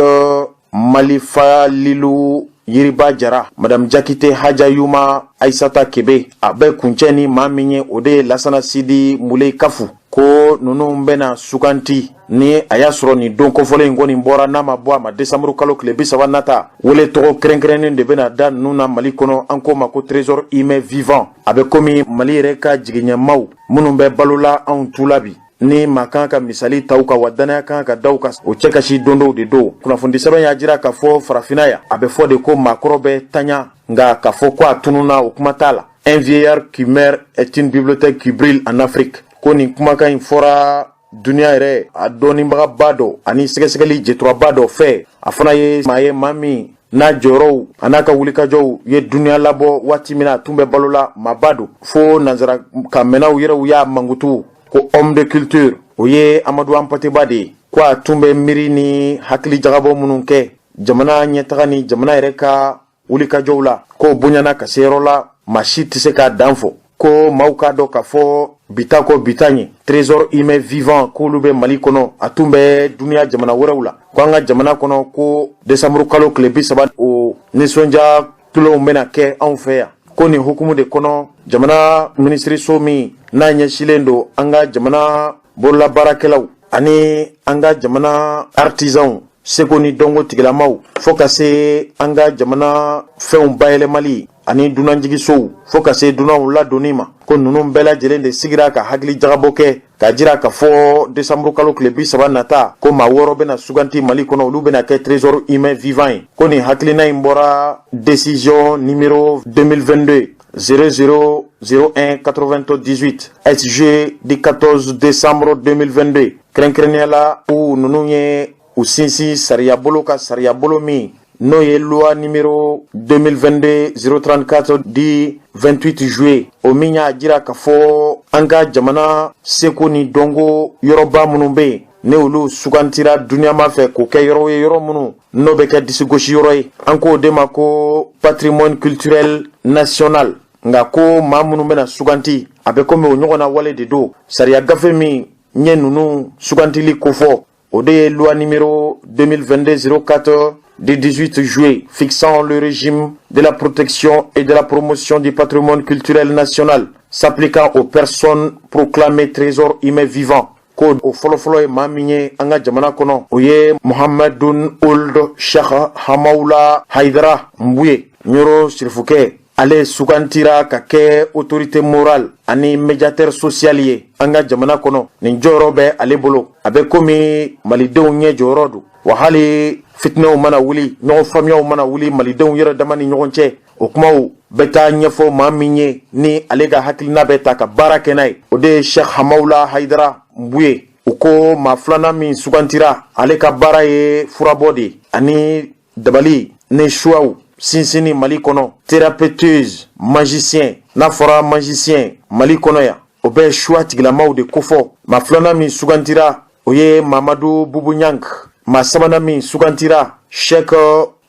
Malifa Lilu Yiriba Jara, Madame Jakite Haja Yuma Aisata Kebe. A bɛ kuncɛ ni maa min ye, o de ye Lasana Sidi Mule Kafu. Ko ninnu bɛna suganti ni a y'a sɔrɔ nin don kofɔlen in kɔni bɔra, n'a ma bɔ a ma, desanburu kalo tile 30 nata, wele tɔgɔ kɛrɛnkɛrɛnnen de bɛna da ninnu na Mali kɔnɔ. An k'o ma ko trésor humain vivant. A bɛ komi Mali yɛrɛ ka jigiɲɛmaw minnu bɛ balola anw tu la bi, ni maa kan ka misali ta u kan, wa danaya kan ka da u kan, o cɛ kasi don dɔw de don. Kunnafoni sɛbɛn y'a jira k'a fɔ farafinna yan, a bɛ fɔ de ko maakɔrɔ bɛ taɲa, nka k'a fɔ ko a tununna, o kuma t'a la. Un vieillard qui meurt est une bibliothèque qui brûle en Afrique. Ko nin kumakan in fɔra duniya yɛrɛ a dɔnnibagaba dɔ ani sɛgɛsɛgɛli jɛturaba dɔ fɛ. A fana ye maa ye, maa min n'a jɔyɔrɔw a n'a ka wulikajɔw ye duniya labɔ waati min na a tun bɛ balo la. Maaba don fo nansara kanmɛnnaw yɛrɛw y'a mankutu ko homme de culture. O ye Amadu Hampâté Bâ de ye. Ko a tun bɛ miiri ni hakili jagabɔ minnu kɛ jamana ɲɛtaga ni jamana yɛrɛ ka wulikajɔw la, k'o bonyana ka se yɔrɔ la, maa si tɛ se k'a dan fɔ. Ko maaw k'a dɔn k'a fɔ bita kɔ bita ɲɛ, trésor humain vivant, k'olu bɛ Mali kɔnɔ, a tun bɛ duniya jamana wɛrɛw la, ko an ka jamana kɔnɔ, ko desanburu kalo tile 30, o nisɔndiya tulonw bɛna kɛ anw fɛ yan. Ko nin hukumu de kɔnɔ, jamana minisiriso min n'a ɲɛsilen don an ka jamana bololabaarakɛlaw ani an ka jamana artisanw, seko ni dɔnko tigilamaw, fo ka se an ka jamana fɛnw bayɛlɛmali ani dunanjigisow, fo ka se dunanw ladonni ma, ko ninnu bɛɛ lajɛlen de sigira ka hakili jagabɔ kɛ k'a jira k'a fɔ desanburu kalo tile 30 nata, ko maa 6 bɛna suganti Mali kɔnɔ, olu bɛna kɛ trésor humain vivant ye. Ko nin hakilina in bɔra décision numéro 2022 0001 98 SG du 14 décembre 2022. Kɛrɛnkɛrɛnnenya la, u ninnu ye u sinsin sariya bolo ka sariya bolo min n'o ye loi numéro 2022 034 du 28 juillet, o min y'a jira k'a fɔ an ka jamana seko ni dɔnko yɔrɔba minnu bɛ yen, ne olu sugantira duniyama fɛ k'o kɛ yɔrɔ ye, yɔrɔ minnu n'o bɛ kɛ disigosi yɔrɔ ye, an k'o de ma ko patrimoine culturel national. Nka ko maa minnu bɛna suganti, a bɛ komi o ɲɔgɔnna wale de don. Sariya gafe min ye ninnu sugantili kofɔ, o de ye loi numéro 2022 04 du 18 juillet fixant le régime de la protection et de la promotion du patrimoine culturel national s'appliquant aux personnes proclamées trésor humain vivant. Ko o fɔlɔfɔlɔ ye maa min ye an ka jamana kɔnɔ, o ye Mohamedun Ould Cheikh Hamawula Hayidara Nbuye Ɲɔrɔ Sirifukɛ. Ale sugantira ka kɛ autorité morale ani médiateur social ye an ka jamana kɔnɔ. Nin jɔyɔrɔ bɛ ale bolo, a bɛ komi malidenw ɲɛ jɔyɔrɔ don, wa hali fitinɛw mana wuli, ɲɔgɔn faamuyaw mana wuli malidenw yɛrɛ dama ni ɲɔgɔn cɛ, o kumaw bɛ taa ɲɛfɔ maa min ye, ni ale ka hakilina bɛ ta ka baara kɛ n'a ye, o de ye Cheikh Hamawula Hayidara Nbuye. U ko maa filanan min sugantira, ale ka baara ye furabɔ de ye ani dabali ni suwaw sinsinni Mali kɔnɔ, thérapeute magicien. N'a fɔra magicien Mali kɔnɔ yan, o bɛ suwa tigilamaw de kofɔ. Maa filanan min sugantira, o ye Mamadu Bubu Ɲang. Maa sabanan min sugantira, Cheikh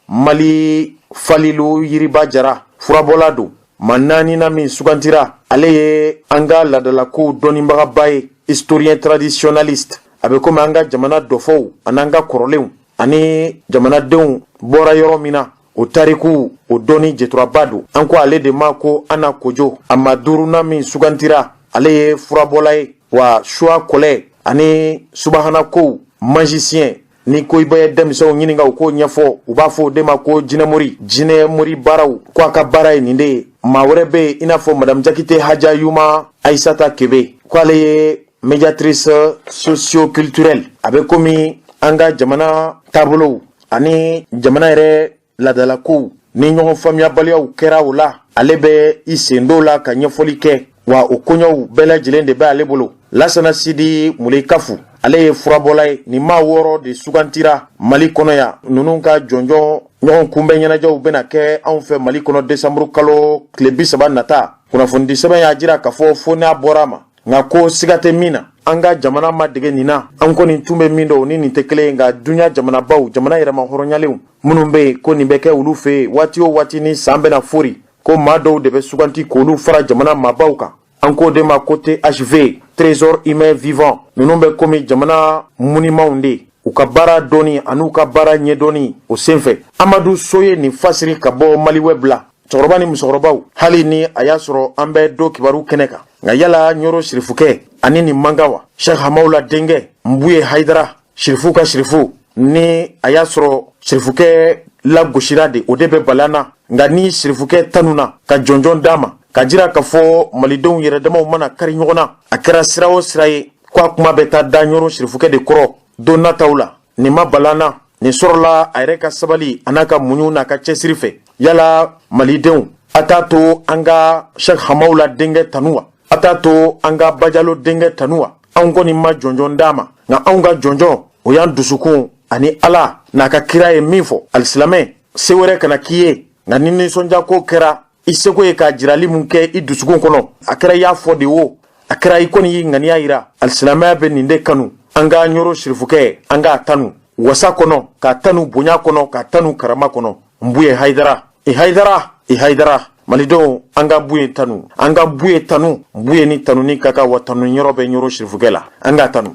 Mali Falilu Yiriba Jara, furabɔla don. Maa naaninan min sugantira, ale ye an ka laadalakow dɔnnibagaba ye, historien traditionnaliste. A bɛ komi an ka jamana dɔfɔw an'an ka kɔrɔlenw ani jamanadenw bɔra yɔrɔ min na, o tariku o dɔnni jɛturaba don. An ko ale de ma ko Ana Kojo. A maa duurunan min sugantira, ale ye furabɔla ye, wa suwa kɔlɛ ani subahana kow magicien. Ni ko i bɛ denmisɛnw ɲininka, u k'o ɲɛfɔ, u b'a fɔ o de ma ko jinɛmori, jinɛmori baaraw, ko a ka baara ye nin de ye. Maa wɛrɛ bɛ yen i n'a fɔ Madame Jakite Haja Yuma Ayisata Kebe, ko ale ye médiatrice socio-culturelle. A bɛ komi an ka jamana taabolow ani jamana yɛrɛ laadalakow ni ɲɔgɔn faamuyabaliyaw kɛra o la, ale bɛ i sen dɔw la ka ɲɛfɔli kɛ, wa o koɲɛw bɛɛ lajɛlen de bɛ ale bolo. Lasana Sidi Mulekafu, ale ye furabɔla ye. Nin maa wɔɔrɔ de sugantira Mali kɔnɔ yan. Ninnu ka jɔnjɔn ɲɔgɔn kunbɛn ɲɛnajɛw bɛna kɛ anw fɛ Mali kɔnɔ desanburu kalo tile 30 nata. Kunnafonidi sɛbɛn y'a jira k'a fɔ fo n'a bɔra a ma, nka ko siga tɛ min na, an ka jamana ma dege nin na. An kɔni tun bɛ min dɔn, o ni nin tɛ kelen ye. Nka dunya jamanabaw, jamana yɛrɛma hɔrɔnyalenw minnu bɛ yen, ko nin bɛ kɛ olu fɛ yen waati o waati ni san bɛna fori, ko maa dɔw de bɛ suganti k'olu fara jamana maabaw kan. An k'o de ma ko THV, trésor humain vivant. Ninnu bɛ komi jamana munimanw de, u ka baara dɔnni an'u ka baara ɲɛdɔnni o senfɛ. Amadu So ye nin fasiri ka bɔ Mali Web la. Cɛkɔrɔba ni musokɔrɔbaw, hali ni a y'a sɔrɔ an bɛ don kibaru kɛnɛ kan, nka yala Ɲɔrɔ sirifukɛ ani nin man kan wa? Sheikh Hamawula denkɛ Nbuye Hayidara, sirifu ka sirifu, ni a y'a sɔrɔ sirifukɛ lagosira de, o de bɛ balan na. Nka ni sirifukɛ tanuna ka jɔnjɔn d'a ma, ka jira k'a fɔ malidenw yɛrɛdamaw mana kari ɲɔgɔn na, a kɛra sira o sira ye, ko a kuma bɛ taa da Ɲɔrɔ sirifukɛ de kɔrɔ don nataw la. Nin ma balan na, nin sɔrɔla a yɛrɛ ka sabali a n'a ka muɲu n'a ka cɛsiri fɛ. Yala malidenw, a t'a to an ka Sheikh Hamawula denkɛ tanu wa? A t'a to an ka Bajalo denkɛ tanu wa? Anw kɔni ma jɔnjɔn d'a ma, nka anw ka jɔnjɔn, o y'an dusukun ani Ala n'a ka kira ye min fɔ. Alisilamɛ, se wɛrɛ kana k'i ye, nka ni nisɔndiyako kɛra, i seko ye k'a jirali mun kɛ i dusukun kɔnɔ, a kɛra i y'a fɔ de o, a kɛra i kɔni y'i ŋaniya yira. Alisilamɛya bɛ nin de kanu. An ka Ɲɔrɔ sirifukɛ, an k'a tanu wasa kɔnɔ, k'a tanu bonya kɔnɔ, k'a tanu karama kɔnɔ. Nbuye Hayidara, i Hayidara, i Hayidara. Malidenw, an ka Buye tanu, an ka Buye tanu. Buye ni tanuni ka kan, wa tanu yɔrɔ bɛ Ɲɔrɔ sirifukɛ la, an k'a tanu.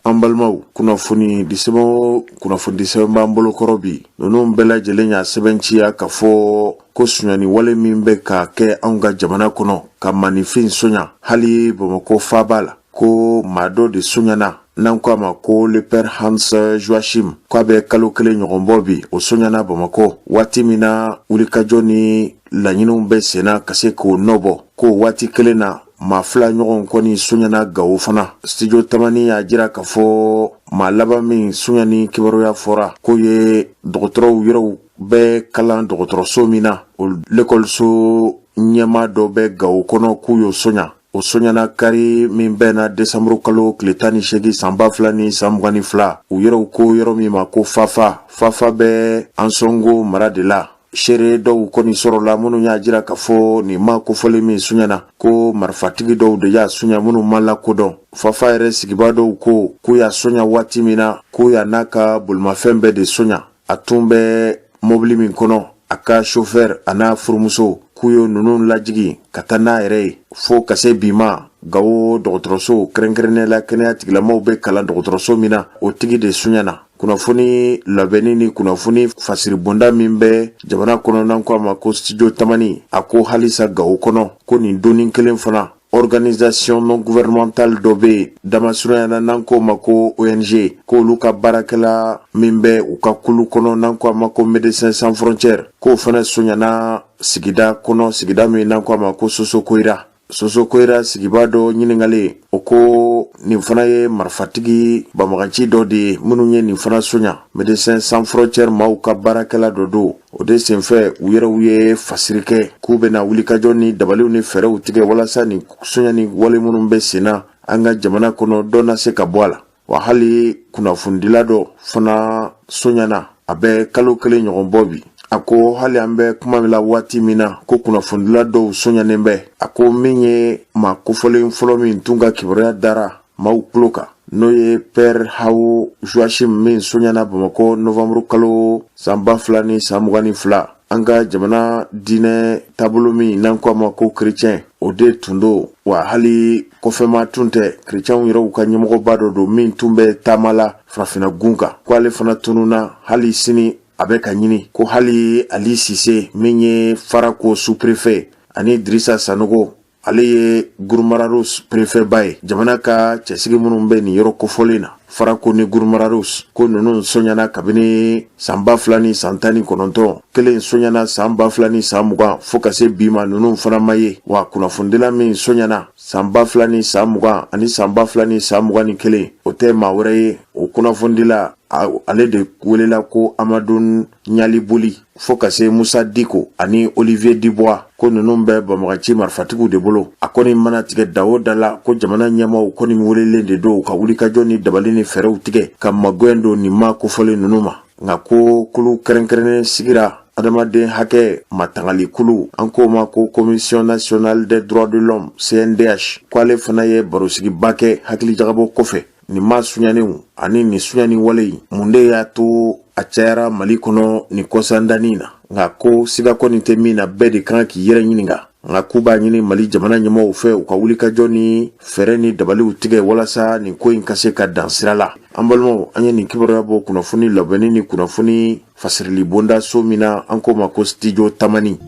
An balimaw, kunnafoni di sɛbɛn o kunnafoni di sɛbɛn b'an bolo kɔrɔ bi, ninnu bɛɛ lajɛlen y'a sɛbɛntiya k'a fɔ ko sonyani wale min bɛ ka kɛ anw ka jamana kɔnɔ, ka maaninfin sonya hali Bamakɔ faaba la, ko maa dɔ de sonyana n'an ko a ma ko le père Hans Joachim, k'a bɛ kalo kelen ɲɔgɔn bɔ bi. O sonyana Bamakɔ waati min na wulikajɔ ni laɲiniw bɛ senna ka se k'o nɔbɔ, ko waati kelen na maa fila ɲɔgɔn kɔni sonyana Gawo fana. Studio Tamani y'a jira k'a fɔ maa laban min sonyani kibaruya fɔra, k'o ye dɔgɔtɔrɔw yɛrɛw bɛ kalan dɔgɔtɔrɔso min na, o lekɔliso ɲɛmaa dɔ bɛ Gawo kɔnɔ, k'u y'o sonya. O sonyana kari min bɛnna desanburu kalo tile 18 san 2022. U yɛrɛw ko yɔrɔ min ma ko Fafa. Fafa bɛ Ansɔngo mara de la. Seere dɔw kɔni sɔrɔla minnu y'a jira k'a fɔ nin maa kofɔlen min sonyana, ko marifatigi dɔw de y'a sonya minnu ma lakodɔn. Fafa yɛrɛ sigibaa dɔw ko k'u y'a sonya waati min na, k'u y'a n'a ka bolimafɛn bɛɛ de sonya. A tun bɛ mobili min kɔnɔ, a ka chauffeur a n'a furumuso, k'u ye ninnu lajigin ka taa n'a yɛrɛ ye. Fo ka se bi ma, Gawo dɔgɔtɔrɔso, kɛrɛnkɛrɛnnenya la kɛnɛya tigilamɔgɔw bɛ kalan dɔgɔtɔrɔso min na, o tigi de sonyana. Kunnafoni labɛnni ni kunnafoni fasiribonda min bɛ jamana kɔnɔ n'an ko a ma ko Studio Tamani, a ko halisa Gawo kɔnɔ, ko nin donni kelen fana, organisation non gouvernementale dɔ bɛ yen damasurunya na n'an k'o ma ko ONG, k'olu ka baarakɛla min bɛ u ka kulu kɔnɔ n'an ko a ma ko Médecins sans frontières, k'o fana sonyana sigida kɔnɔ, sigida min n'an ko a ma ko Soso Koyira. Soso Koyira sigibaa dɔ ɲininkalen, o ko nin fana ye marifatigi banbaganci dɔ de ye minnu ye nin fana sonya. Médecins sans frontières maaw ka baarakɛla dɔ don. O de senfɛ, u yɛrɛw ye fasiri kɛ k'u bɛna wulikajɔ ni dabaliw ni fɛɛrɛw tigɛ walasa nin sonyani wale minnu bɛ senna an ka jamana kɔnɔ, dɔ na se ka bɔ a la. Wa hali kunnafonidila dɔ fana sonyana, a bɛ kalo kelen ɲɔgɔn bɔ bi. A ko hali an bɛ kuma min la waati min na, ko kunnafonidila dɔw sonyanen bɛ. A ko min ye maa kofɔlen fɔlɔ min tun ka kibaruya dara maaw tulo kan, n'o ye Père Hawo Joachim min sonyana Bamakɔ novembre kalo san 2022. An ka jamana diinɛ taabolo min n'an ko a ma ko chrétien, o de tun don wa. Hali kɔfɛma tun tɛ, chrétienw yɛrɛw ka ɲɛmɔgɔba dɔ don min tun bɛ taama la farafinna gun kan, ko ale fana tununna, hali sini a bɛ ka ɲini. Ko hali Ali Sise min ye Farako sous-préfet ani Dirisa Sanogo, ale ye Gurumararos préfet ba ye, jamana ka cɛsigi minnu bɛ nin yɔrɔ kofɔlen na, Farako ni Gurumararos, ko ninnu soɲana kabini san 2019, kelen soɲana san 2020, fo ka se bi ma ninnu fana ma ye wa. Kunnafonidila min soɲana san 2020 ani san 2021, o tɛ maa wɛrɛ ye, o kunnafonidila ale de welela ko Amadu Ɲaliboli, fo ka se Musa Diko ani Olivier Dubois, ko ninnu bɛ banbagaci marifatigiw de bolo. A kɔni mana tigɛ da o da la, ko jamana ɲɛmaaw kɔni welelen de don ka wulikajɔ ni dabali ni fɛɛrɛw tigɛ ka magɛn don nin maa kofɔlen ninnu ma. Nka ko kulu kɛrɛnkɛrɛnnen sigira, adamaden hakɛ matangali kulu, an k'o ma ko Commission nationale des droits de l'homme, CNDH, ko ale fana ye barosigiba kɛ hakilijagabɔ kɔfɛ nin maa suɲanenw ani nin suɲani wale in, mun de y'a to a cayara Mali kɔnɔ nin kɔsandanni na. Nka ko siga kɔni tɛ min na, bɛɛ de kan k'i yɛrɛ ɲininka. Nka k'u b'a ɲini Mali jamana ɲɛmɔgɔw fɛ, u ka wulikajɔ ni fɛɛrɛ ni dabaliw tigɛ walasa nin ko in ka se ka dan sira la. An balimaw, an ye nin kibaruya bɔ kunnafoni labɛnni ni kunnafoni fasirili bonda so min na, an k'o ma ko Studio Tamani.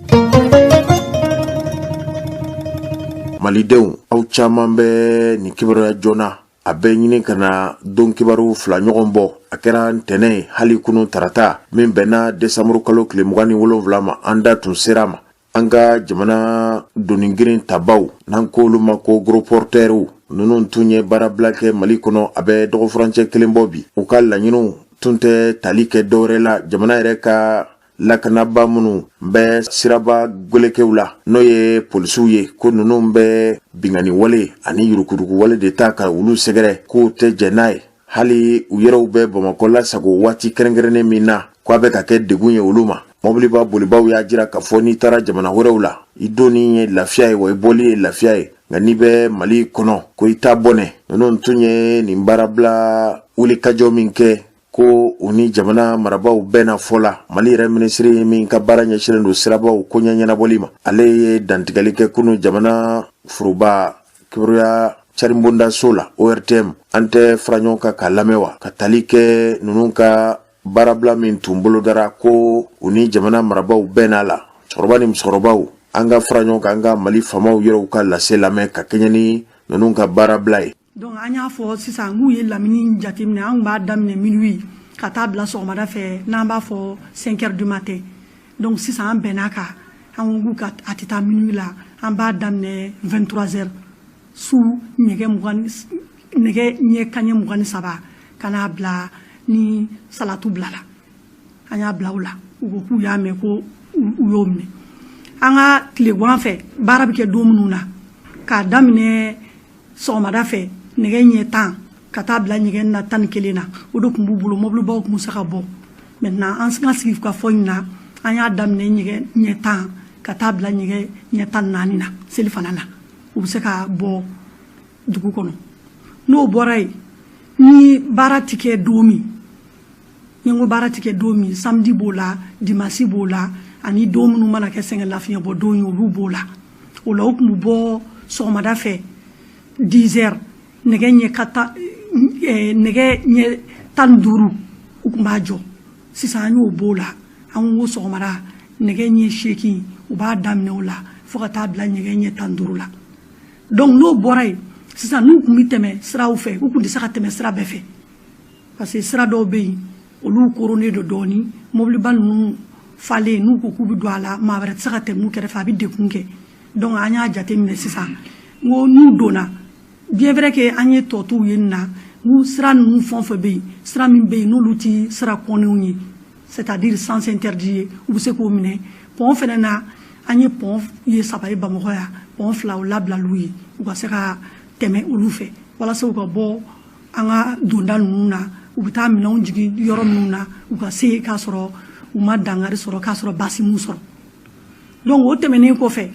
Malidenw, aw caman bɛ nin kibaruya joona, a bɛ ɲini ka na don kibaru fila ɲɔgɔn bɔ. A kɛra ntɛnɛn, hali kunun tarata min bɛnna desanburu kalo tile 27 ma, an da tun sera ma. An ka jamana donigirin tabaw, n'an k'olu ma ko gros porteurs, ninnu tun ye baarabila kɛ Mali kɔnɔ a bɛ dɔgɔfurancɛ kelen bɔ bi. U ka laɲiniw tun tɛ tali kɛ dɔwɛrɛ la, jamana yɛrɛ ka lakanaba minnu bɛ siraba gwelekew la, n'o ye polisiw ye, ko ninnu bɛ binkanni wale ani yuruguyurugu wale de ta ka olu sɛgɛrɛ, k'u tɛ jɛn n'a ye. Hali u yɛrɛw bɛ Bamakɔ lasago waati kɛrɛnkɛrɛnnen min na, ko a bɛ ka kɛ degun ye olu ma. Mɔbiliba bolibaw y'a jira k'a fɔ n'i taara jamana wɛrɛw la, i donni ye lafiya ye wa i bɔli ye lafiya ye, nka n'i bɛ Mali kɔnɔ, ko i t'a bɔnɛ. Ninnu tun ye nin baarabila wulikajɔ min kɛ, ko u ni jamana marabaaw bɛnna fɔ la. Mali yɛrɛ minisiri min ka baara ɲɛsinnen don sirabaw ko ɲɛ ɲɛnabɔli ma, ale ye dantigɛli kɛ kunun jamana foroba kibaruya caribondaso la, ORTM. An tɛ fara ɲɔgɔn kan k'a lamɛn wa, ka tali kɛ ninnu ka baarabila min tun bolodara, ko u ni jamana marabaaw bɛnna la. Cɛkɔrɔba ni musokɔrɔbaw, an ka fara ɲɔgɔn kan, an ka Mali faamaw yɛrɛw ka lase lamɛn ka kɛɲɛ ni ninnu ka baarabila ye. Donc an y'a fɔ sisan k'u ye lamini jateminɛ, an b'a daminɛ minuit ka taa bila sɔgɔmada fɛ, n'an b'a fɔ 5 heures du matin. Donc sisan an bɛn'a kan, an ko k'u ka a tɛ taa minuit la, an b'a daminɛ 23 heures, su nɛgɛ 20, nɛgɛ ɲɛ kaɲɛ 23, ka n'a bila ni salatu bilala. An y'a bila o la, u ko k'u y'a mɛn, ko u y'o minɛ. An ka tilegan fɛ baara bɛ kɛ don minnu na, k'a daminɛ sɔgɔmada fɛ nɛgɛ ɲɛ 10 ka taa bila nɛgɛ na 11 na, o de tun b'u bolo, mobilibaw tun bɛ se ka bɔ. Maintenant an ka sigi ka fɔ in na, an y'a daminɛ nɛgɛ ɲɛ 10 ka taa bila nɛgɛ ɲɛ 14 na seli fana na, u bɛ se ka bɔ dugu kɔnɔ. N'o bɔra yen, ni baara ti kɛ don min, ni n ko baara ti kɛ don min, samedi b'o la, dimanche b'o la, ani don minnu mana kɛ sɛgɛn lafiɲɛ bɔ don ye, olu b'o la. O la u tun bɛ bɔ sɔgɔmada fɛ 10 heures, nɛgɛ ɲɛ ka ta nɛgɛ ɲɛ 15, u tun b'a jɔ. Sisan an y'o b'o la, an ko sɔgɔmada nɛgɛ ɲɛ 8, u b'a daminɛ o la fo ka taa bila nɛgɛ ɲɛ 15 la. Donc n'o bɔra yen sisan, n'u tun bɛ tɛmɛ siraw fɛ, u tun tɛ se ka tɛmɛ sira bɛɛ fɛ, parce que sira dɔw bɛ yen, olu koronnen don dɔɔnin, mobiliba ninnu falen, n'u ko k'u bɛ don a la, maa wɛrɛ tɛ se ka tɛmɛ u kɛrɛfɛ, a bɛ degun kɛ. Donc an y'a jateminɛ sisan, n ko n'u donna, bien vrai que an ye tɔtuw ye nin na, n ko sira ninnu fɛn o fɛn bɛ yen, sira min bɛ yen n'olu ti sira kɔnnenw ye, c'est à dire sens interdit ye, u bɛ se k'o minɛ. Pont fɛnɛ na, an ye pont ye saba ye Bamakɔ yan, pont fila o labilal'u ye, u ka se ka tɛmɛ olu fɛ walasa u ka bɔ an ka donda ninnu na, u bɛ taa minɛnw jigin yɔrɔ minnu na, u ka se k'a sɔrɔ u ma dankari sɔrɔ, k'a sɔrɔ baasi m'u sɔrɔ. Donc o tɛmɛnen kɔfɛ,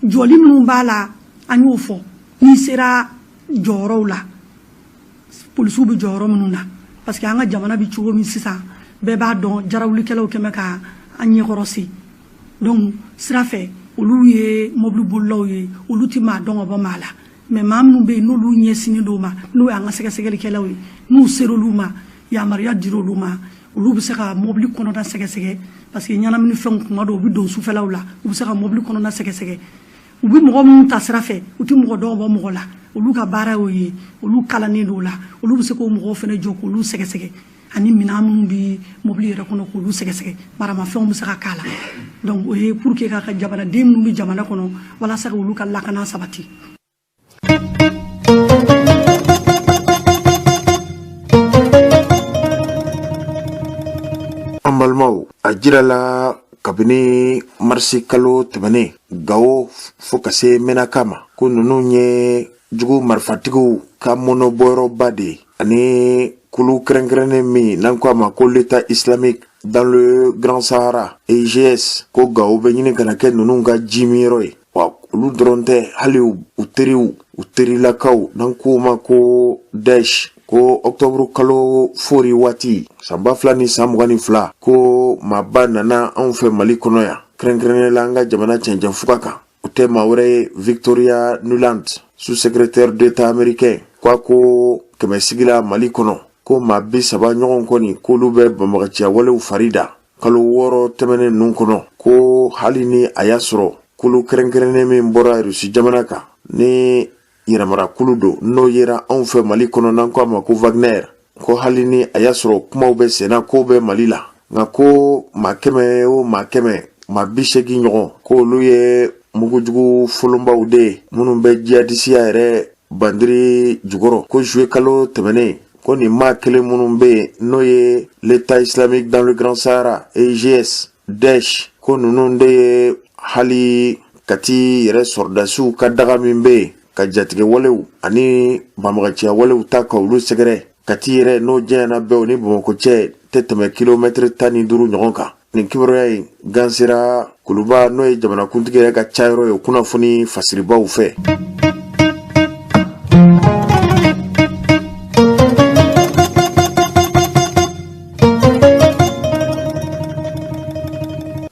jɔli minnu b'a la, an y'o fɔ, n'i sera jɔyɔrɔw la, polisiw bɛ jɔyɔrɔ minnu na, parce que an ka jamana bɛ cogo min sisan, bɛɛ b'a dɔn, jarawulikɛlaw kɛmɛ ka an ɲɛkɔrɔ se. Donc sira fɛ, olu ye mobili bolilaw ye, olu tɛ maa dɔn ka bɔ maa la. Mais maa minnu bɛ yen, n'olu ɲɛsinnen don ma, n'o y'an ka sɛgɛsɛgɛlikɛlaw ye, n'u ser'olu ma, yamaruya dir'olu ma, olu bɛ se ka mobili kɔnɔna sɛgɛsɛgɛ, parce que ɲɛnaminifɛnw kuma dɔw u bɛ don sufɛlaw la. U bɛ se ka mobili kɔnɔna sɛgɛsɛgɛ. U bɛ mɔgɔ minnu ta sira fɛ, u tɛ mɔgɔ dɔn bɔ mɔgɔ la. Olu ka baara y'o ye, olu kalannen don o la. Olu bɛ se k'o mɔgɔw fana jɔ k'olu sɛgɛsɛgɛ, ani minɛn minnu bɛ mobili yɛrɛ kɔnɔ, k'olu sɛgɛsɛgɛ, maramafɛnw bɛ se ka k'a la. Donc o ye pour que ka jamanaden minnu bɛ jamana kɔnɔ, walasa olu ka lakana sabati. An balimaw, a jirala kabini marisi kalo tɛmɛnen, Gawo fo ka se Menaka ma, ko ninnu ye jugu marifatigiw ka mɔnɔbɔyɔrɔba de ye, ani kulu kɛrɛnkɛrɛnnen min n'an ko a ma ko l'État islamique dans le Grand Sahara, EIGS, ko Gawo bɛ ɲini ka na kɛ ninnu ka jimiyɔrɔ ye. Wa olu dɔrɔn tɛ, hali u teriw, u terilakaw n'an k'o ma ko Daesh, ko ɔktɔburu kalo fori waati san 2022, ko maaba nana anw fɛ Mali kɔnɔ yan, kɛrɛnkɛrɛnnenya la an ka jamana cɛncɛn fuga kan. O tɛ maa wɛrɛ ye, Victoria Nuland, sous-secrétaire d'État américain, ko a ko kɛmɛ sigila Mali kɔnɔ, ko maa 30 ɲɔgɔn kɔni, k'olu bɛ banbaganciya walew fari da kalo 6 tɛmɛnen ninnu kɔnɔ, ko hali ni a y'a sɔrɔ kulu kɛrɛnkɛrɛnnen min bɔra Rusi jamana kan ni yɛrɛmarakulu don, n'o yera anw fɛ Mali kɔnɔ n'an ko a ma ko Wagner, ko hali ni a y'a sɔrɔ kumaw bɛ senna kow bɛ Mali la, nka ko maa 100 o maa 100, maa 80 ɲɔgɔn, ko olu ye mugujugu folonbaw de ye minnu bɛ jihadisiya yɛrɛ bandiri jukɔrɔ. Ko juillet kalo tɛmɛnen, ko nin maa kelen minnu bɛ yen, n'o ye l'État islamique dans le Grand Sahara, EIGS, Daesh, ko ninnu de ye hali Kati yɛrɛ sɔrɔdasiw ka daga min bɛ yen ka jatigɛ walew ani banbaganciya walew ta ka olu sɛgɛrɛ. Kati yɛrɛ n'o janyana bɛɛ, o ni Bamakɔ cɛ tɛ tɛmɛ kilomɛtiri 15 ɲɔgɔn kan. Nin kibaruya in gansera Kuluba, n'o ye jamanakuntigi yɛrɛ ka cayɔrɔ ye, o kunnafoni fasiribaw fɛ.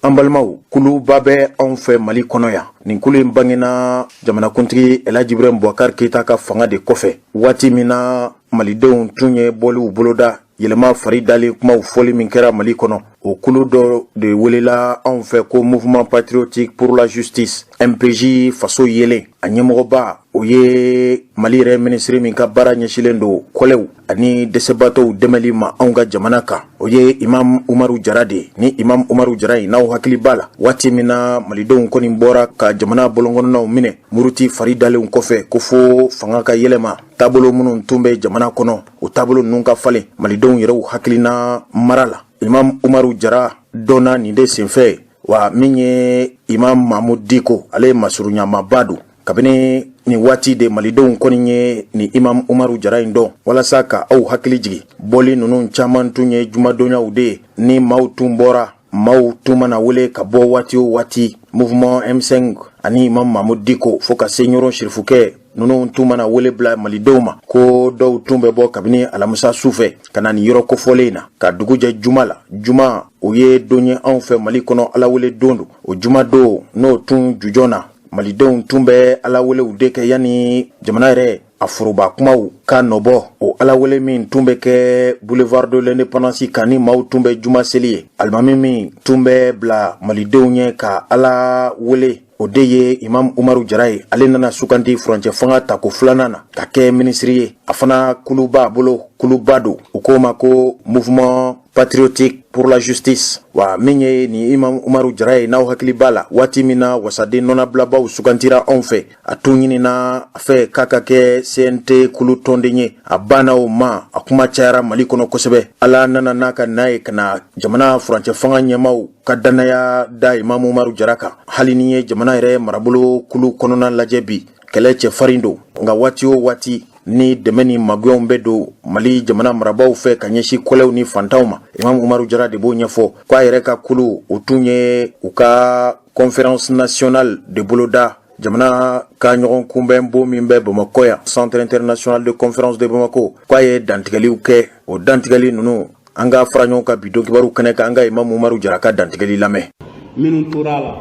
An balimaw, kuluba bɛ anw fɛ Mali kɔnɔ yan. Nin kulu in bangena jamanakuntigi Elhaji Ibrahim Boubacar Keita ka fanga de kɔfɛ, waati min na malidenw tun ye bɔliw boloda, yɛlɛma fari dalen kumaw fɔli min kɛra Mali kɔnɔ. O kulu dɔ de welela anw fɛ ko Mouvement patriotique pour la justice, MPJ, faso yelen. A ɲɛmɔgɔba, o ye Mali yɛrɛ minisiri min ka baara ɲɛsilen don kɔlɛw ani dɛsɛbaatɔw dɛmɛli ma anw ka jamana kan, o ye Imam Umaru Jara de ye. Ni Imam Umaru Jara ye, n'aw hakili b'a la, waati min na malidenw kɔni bɔra ka jamana bɔlɔnkɔnɔnaw minɛ muruti fari dalenw kɔfɛ, ko fo fanga ka yɛlɛma, taabolo minnu tun bɛ jamana kɔnɔ, o taabolo ninnu ka falen malidenw yɛrɛw hakilina mara la, Imam Umaru Jara dɔnna nin de senfɛ. Wa min ye Imam Mahmud Diko, ale ye masurunyamaba don. Kabini nin waati de malidenw kɔni ye ni Imam Umaru Jara in dɔn. Walasa ka aw hakili jigin, bɔli ninnu caman tun ye jumadonyaw de ye. Ni maaw tun bɔra, maaw tun mana wele ka bɔ waati o waati, mouvement M5 ani Imam Mahmud Diko fo ka se Ɲɔrɔ Sirifukɛ ninnu tun mana wele bila malidenw ma, ko dɔw tun bɛ bɔ kabini alamisa su fɛ ka na nin yɔrɔ kofɔlen in na ka dugu jɛ juma la. Juma, o ye don ye anw fɛ Mali kɔnɔ, Ala wele don don. O juma don, n'o tun jujɔn na, malidenw tun bɛ Ala welew de kɛ yanni jamana yɛrɛ a foroba kumaw ka nɔbɔ. O Ala wele min tun bɛ kɛ boulevard de l'Indépendance kan, ni maaw tun bɛ juma seli ye, alimami min tun bɛ bila malidenw ɲɛ ka Ala wele, o de ye Imam Umaru Jara ye. Ale nana sugandi furancɛ fanga tako filanan na ka kɛ minisiri ye. A fana kulu b'a bolo, kuluba don, u k'o ma ko Mouvement patriotique pour la justice. Wa min ye ni Imam Umaru Jara ye, n'aw hakili b'a la, waati min na wasaden nɔnabilabaw sugantira anw fɛ, a tun ɲinina a fɛ k'a ka kɛ CNT kulu tɔnden ye. A banna o ma. A kuma cayara Mali kɔnɔ kosɛbɛ. Ala nana n'a ka n'a ye ka na jamana furancɛ fanga ɲɛmaw ka dannaya da Imam Umaru Jara kan. Hali ni ye jamana yɛrɛ marabolo kulu kɔnɔna lajɛ bi, kɛlɛ cɛfarin don, nka waati o waati ni dɛmɛ ni magɛnw bɛ don Mali jamana marabaaw fɛ ka ɲɛsin kɔlɛw ni fantanw ma, Imam Umaru Jara de b'o ɲɛfɔ k'a yɛrɛ ka kulu, o tun ye u ka conférence nationale de boloda, jamana ka ɲɔgɔn kunbɛn bon min bɛ Bamakɔ yan, Centre international de conférence de Bamako, k'a ye dantigɛliw kɛ. O dantigɛli ninnu, an ka fara ɲɔgɔn kan bi don kibaru kɛnɛ kan, an ka Imam Umaru Jara ka dantigɛli lamɛn. Minnu tora a la,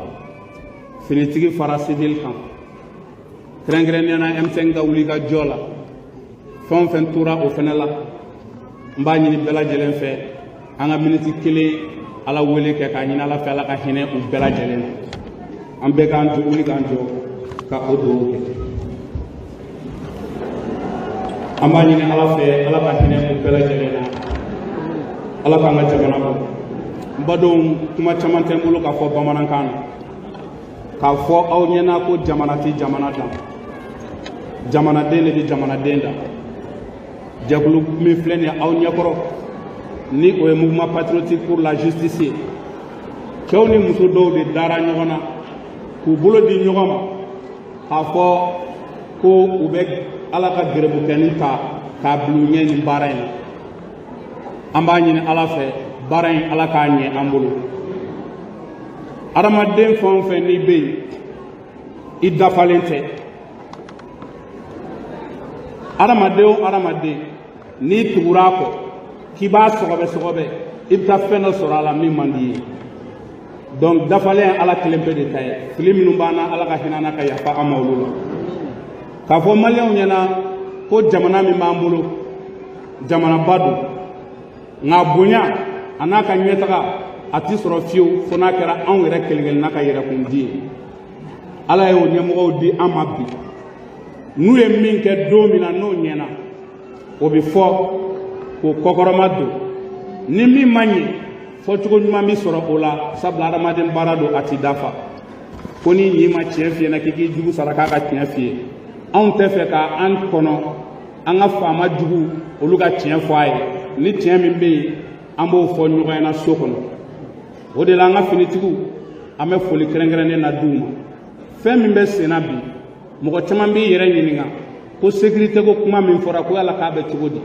finitigi fara civil kan, kɛrɛnkɛrɛnnenya na M5 ka wuli ka jɔ la, fɛn o fɛn tora o fɛnɛ la, n b'a ɲini bɛɛ lajɛlen fɛ, an ka miniti kelen Ala wele kɛ k'a ɲini Ala fɛ, Ala ka hinɛ u bɛɛ lajɛlen na. An bɛɛ k'an jɔ, wuli k'an jɔ ka o dugawu kɛ. An b'a ɲini Ala fɛ, Ala ka hinɛ u bɛɛ lajɛlen na, Ala k'an ka jamana bɔ. N badenw, kuma caman tɛ n bolo k'a fɔ bamanankan na, k'a fɔ aw ɲɛna ko jamana tɛ jamana dan, jamanaden de bɛ jamanaden dan. Jɛkulu min filɛ nin ye aw ɲɛkɔrɔ, ni o ye Mouvement patriotique pour la justice ye, cɛw ni muso dɔw de dara ɲɔgɔn na k'u bolo di ɲɔgɔn ma k'a fɔ ko u bɛ Ala ka gɛrɛbukɛni ta k'a bila u ɲɛ nin baara in na. An b'a ɲini Ala fɛ, baara in, Ala k'a ɲɛ an bolo. Adamaden fɛn o fɛn n'i bɛ yen, i dafalen tɛ. Adamaden o adamaden, n'i tugura a kɔ k'i b'a sɔgɔbɛ sɔgɔbɛ, i bɛ taa fɛn dɔ sɔrɔ a la min man di i ye. Donc dafalen ye Ala kelen pe de ta ye. Fili minnu b'an na, Ala ka hinɛ an na ka yafa an ma olu la. K'a fɔ Maliyɛnw ɲɛna ko jamana min b'an bolo, jamanaba don, nka bonya a n'a ka ɲɛtaga a ti sɔrɔ fiyewu fo n'a kɛra anw yɛrɛ kelen kelenna ka yɛrɛkundi ye. Ala ye o ɲɛmɔgɔw di an ma bi, n'u ye min kɛ don min na n'o ɲɛna, o bɛ fɔ k'o kɔkɔrɔma don. Ni min ma ɲɛ, fɔcogo ɲuman bɛ sɔrɔ o la, sabula adamaden baara don, a ti dafa. Ko ni ɲi ma tiɲɛ f'i ɲɛna, k'i k'i jugu sara k'a ka tiɲɛ f'i ye. Anw tɛ fɛ k'an kɔnɔ an ka faama jugu olu ka tiɲɛ fɔ a ye. Ni tiɲɛ min bɛ yen, an b'o fɔ ɲɔgɔn ɲɛna so kɔnɔ. O de la, an ka finitigiw, an bɛ foli kɛrɛnkɛrɛnnen na d'u ma. Fɛn min bɛ sen na bi, mɔgɔ caman b'i yɛrɛ ɲininka ko sécurité ko kuma min fɔra, ko yala k'a bɛ cogo di?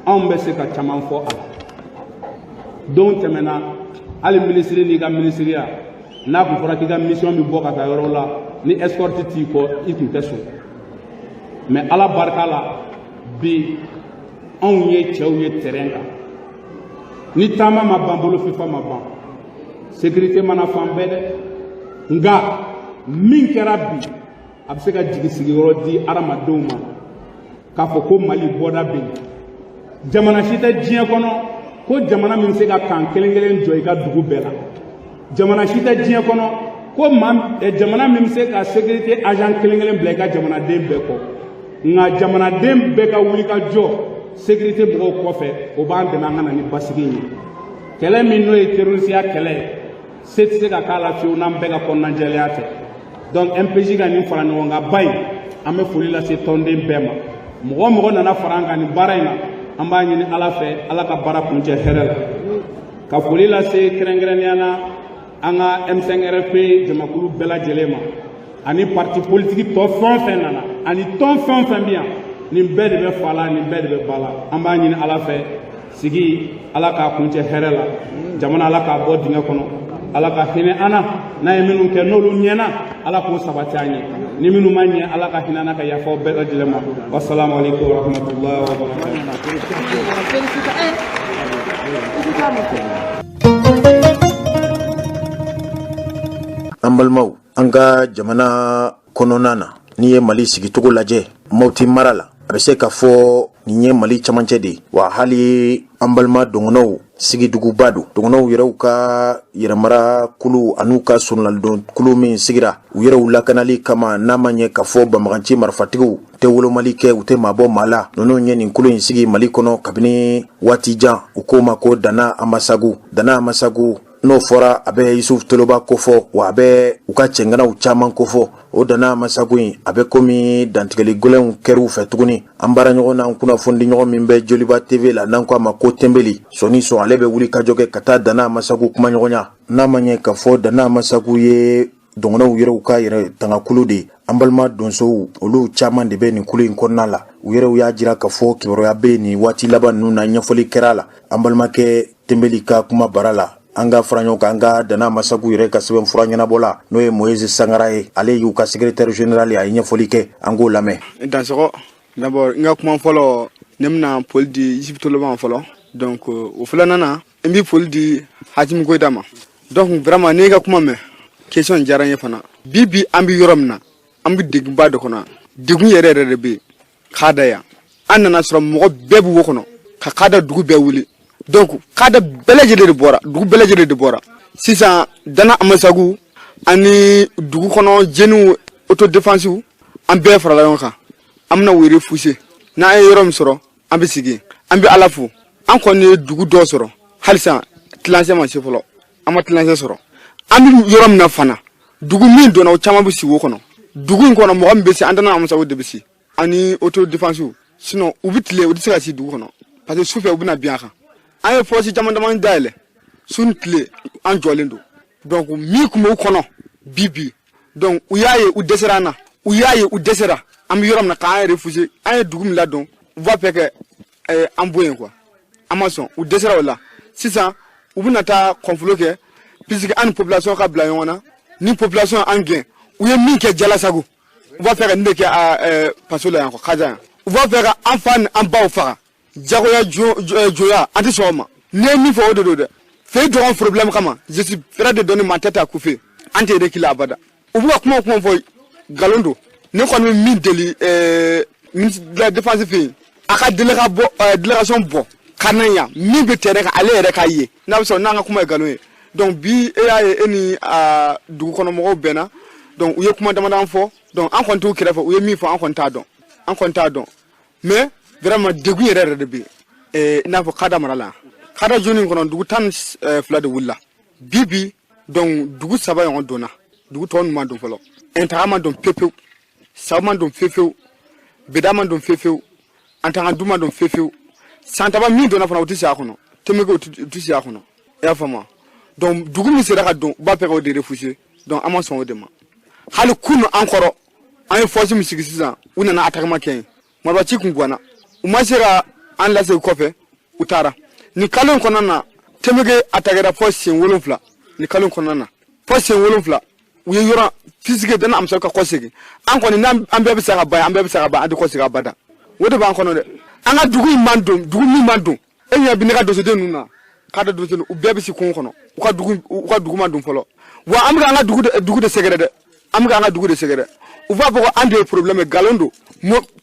Anw bɛ se ka caman fɔ a la. Don tɛmɛna, hali minisiri n'i ka minisiriya n'a kun fɔra k'i ka mission bɛ bɔ ka taa yɔrɔ la, ni escorte t'i kɔ, i tun tɛ sɔn. Mais Ala barika la, bi anw ye cɛw ye terrain kan. Ni taama ma ban, bolo fifa ma ban, sécurité mana fan bɛɛ dɛ. Nka min kɛra bi, a bɛ se ka jigi sigiyɔrɔ di adamadenw ma k'a fɔ ko Mali bɔda bɛ yen. Jamana si tɛ diɲɛ kɔnɔ ko jamana min bɛ se ka kan kelen kelen jɔ i ka dugu bɛɛ la. Jamana si tɛ diɲɛ kɔnɔ ko ma jamana min bɛ se ka sécurité agent kelen kelen bila i ka jamanaden bɛɛ kɔ. Nka jamanaden bɛɛ ka wuli ka jɔ sécurité mɔgɔw kɔfɛ, o b'an dɛmɛ an ka na ni basigi ye. Kɛlɛ min n'o ye terrorisiya kɛlɛ ye, se tɛ se ka k'a la fiyewu n'an bɛɛ ka kɔnɔnajɛlenya tɛ. Donc MPJ ka nin fara ɲɔgɔn kan ba in, an bɛ foli lase tɔnden bɛɛ ma. Mɔgɔ o mɔgɔ nana fara an kan nin baara in na, an b'a ɲini Ala fɛ, Ala ka baara kuncɛ hɛrɛ la. Ka foli lase kɛrɛnkɛrɛnnenya na an ka M5RFP jamakulu bɛɛ lajɛlen ma, ani parti politique tɔ fɛn o fɛn nana, ani tɔn fɛn o fɛn bɛ yan. Nin bɛɛ de bɛ fa la, nin bɛɛ de bɛ ba la. An b'a ɲini Ala fɛ, sigi, Ala k'a kuncɛ hɛrɛ la. Jamana, Ala k'a bɔ dingɛ kɔnɔ. Ala ka hinɛ an na. N'a ye minnu kɛ, n'olu ɲɛna, Ala k'o sabati an ye. Ni minnu ma ɲɛ, Ala ka hinɛ an na ka yafa bɛɛ lajɛlen ma. Wasalamu aleykum wa rahmatulahi wa barakatuh. An balimaw, an ka jamana kɔnɔna na, n'i ye Mali sigicogo lajɛ, Mɔti mara la, a bɛ se ka fɔ nin ye Mali camancɛ de ye wa. Hali an balima dɔgɔnɔw sigiduguba don. Dɔgɔnɔw yɛrɛw ka yɛrɛmara kulu an'u ka soronalidon kulu min sigira u yɛrɛw lakanali kama, n'a ma ɲɛ k'a fɔ banbaganci marifatigiw tɛ wolomali kɛ, u tɛ maabɔ maa la, ninnu ye nin kulu in sigi Mali kɔnɔ kabini waati jan. U k'o ma ko Dana Amasagu. Dana Amasagu, n'o fɔra, a bɛ Yusuf Toloba kofɔ wa, a bɛ u ka cɛnganaw caman kofɔ. O Dana Amasagu in, a bɛ komi dantigɛli gɛlɛnw kɛr'u fɛ tuguni. An baara ɲɔgɔn n'an kunnafoni ɲɔgɔn min bɛ Joliba TV la, n'an ko a ma ko Tɛnbeli Sɔni Sɔn, ale bɛ wuli ka jɔ kɛ ka taa Dana Amasagu kuma ɲɔgɔnya. N'a ma ɲɛ k'a fɔ Dana Amasagu ye dɔgɔnɔw yɛrɛw ka yɛrɛ tangakulu de ye, an balima donsow, olu caman de bɛ nin kulu in kɔnɔna la. U yɛrɛw y'a jira k'a fɔ kibaruya bɛ nin waati laban ninnu na, ɲɛfɔli kɛra a la. An balimakɛ Tɛnbeli ka kuma bara la, an ka fara ɲɔgɔn kan, an ka Dana Masagu yɛrɛ ka sɛbɛn fura ɲɛnabɔ la, n'o ye Moïse Sangara ye, ale y'u ka secrétaire général ye, a ye ɲɛfɔli kɛ, an k'o lamɛn. Dansɔgɔ. D'abord, n ka kuma fɔlɔ, ne bɛna foli di Yusuf Toloba ma fɔlɔ. Donc o filanan na, n bɛ foli di Hacimi Goyita ma. Donc vraiment, ne ka kuma mɛn, question diyara n ye fana. Bi bi, an bɛ yɔrɔ min na, an bɛ degunba de kɔnɔ. Degun yɛrɛ yɛrɛ de bɛ yen Kada yan. An nana sɔrɔ mɔgɔ bɛɛ bɛ wo kɔnɔ ka Kada dugu bɛɛ wuli. Donc Kada bɛɛ lajɛlen de bɔra, dugu bɛɛ lajɛlen de bɔra. Sisan Dana Amasagu ani dugu kɔnɔ jeunes, autodéfense, an bɛɛ farala ɲɔgɔn kan. An bɛna were fuse n'an ye yɔrɔ min sɔrɔ, an bɛ sigi, an bɛ Ala fo. An kɔni ye dugu dɔ sɔrɔ, halisa tilancɛ ma se fɔlɔ, an ma tilancɛ sɔrɔ. An bɛ yɔrɔ min na fana, dugu min donna, o caman bɛ sigi o kɔnɔ. Dugu in kɔnɔ, mɔgɔ min bɛ se, an Dana Amasagu de bɛ se ani autodéfense. Sinon u bɛ tile, u tɛ se ka si dugu kɔnɔ, parce que sufɛ u bɛna bin a kan. An ye fosse caman dama dayɛlɛ, su ni tile an jɔlen don. Donc min tun b'u kɔnɔ bi bi, donc u y'a ye u dɛsɛra an na, u y'a ye u dɛsɛra. An bɛ yɔrɔ min na k'an refuser, an ye dugu min ladon, u b'a fɛ kɛ an bɔ yen quoi. An ma sɔn, u dɛsɛra o la. Sisan u bɛna taa complot kɛ puisque an ni population ka bila ɲɔgɔn na. Ni population an gɛn, u ye min kɛ Jalasago, u b'a fɛ ka nin de kɛ a faso la yan quoi. Kaja yan, u b'a fɛ ka an fa ni an baw faga jagoya joya. An tɛ sɔn o ma. N'i ye min fɔ, o de don dɛ. Fɛn dɔgɔn problème kama, je suis prêt de donner ma tête à couper. An tɛ reculer abada. U bɛ ka kuma o kuma fɔ, nkalon don. Ne kɔni bɛ min deli ministre de la Défense fɛ yen, a ka délégation bɔ ka na yan, min bɛ terrain kan, ale yɛrɛ k'a ye n'a bɛ sɔrɔ n'an ka kuma ye nkalon ye. Donc bi, e y'a ye, e ni dugu kɔnɔ mɔgɔw bɛnna. Donc u ye kuma damadama fɔ. Donc an kɔni t'u kɛrɛfɛ. U ye min fɔ, an kɔni t'a dɔn, an kɔni t'a dɔn. Mais vraiment, degun yɛrɛ yɛrɛ de bɛ yen. I n'a fɔ Kada mara la, Kada zone in kɔnɔ, dugu 12 de wulila bi bi. Donc dugu saba ɲɔgɔn donna, dugu tɔ ninnu ma don fɔlɔ. Ɛntaga ma don pewu, Sawo ma don fewu, Beda ma don fewu, Antaga du ma don fewu. Santaba min donna fana, o tɛ se a kɔnɔ. Temeke, o tɛ se a kɔnɔ. I y'a faamu? Donc dugu min sera ka don, u b'a fɛ k'o de refuser. Donc an ma sɔn o de ma. Hali kunu, an kɔrɔ, an ye force min sigi sisan, u nana attaquement kɛ yen. Marifaci kun ganna, u ma se ka an lasegin kɔfɛ, u taara. Nin kalo in kɔnɔna na, Temeke attaquera fɔ siɲɛ 7. Nin kalo in kɔnɔna na, fɔ siɲɛ 7 u ye yɔrɔ fisige. Dana Amasa ka kɔsegin, an kɔni n'an bɛɛ bɛ se ka ban, an bɛɛ bɛ se ka ban, an tɛ kɔsegin abada. O de b'an kɔnɔ dɛ. An ka dugu in man don, dugu min man don, e ɲɛ bɛ ne ka dosoden ninnu na, k'a da dosoden, u bɛɛ bɛ si kungo kɔnɔ. U ka dugu man don fɔlɔ. Wa an bɛ ka an ka dugu de sɛgɛrɛ dɛ, an bɛ ka an ka dugu de sɛgɛrɛ. U b'a fɔ ko an de ye problème ye, nkalon don.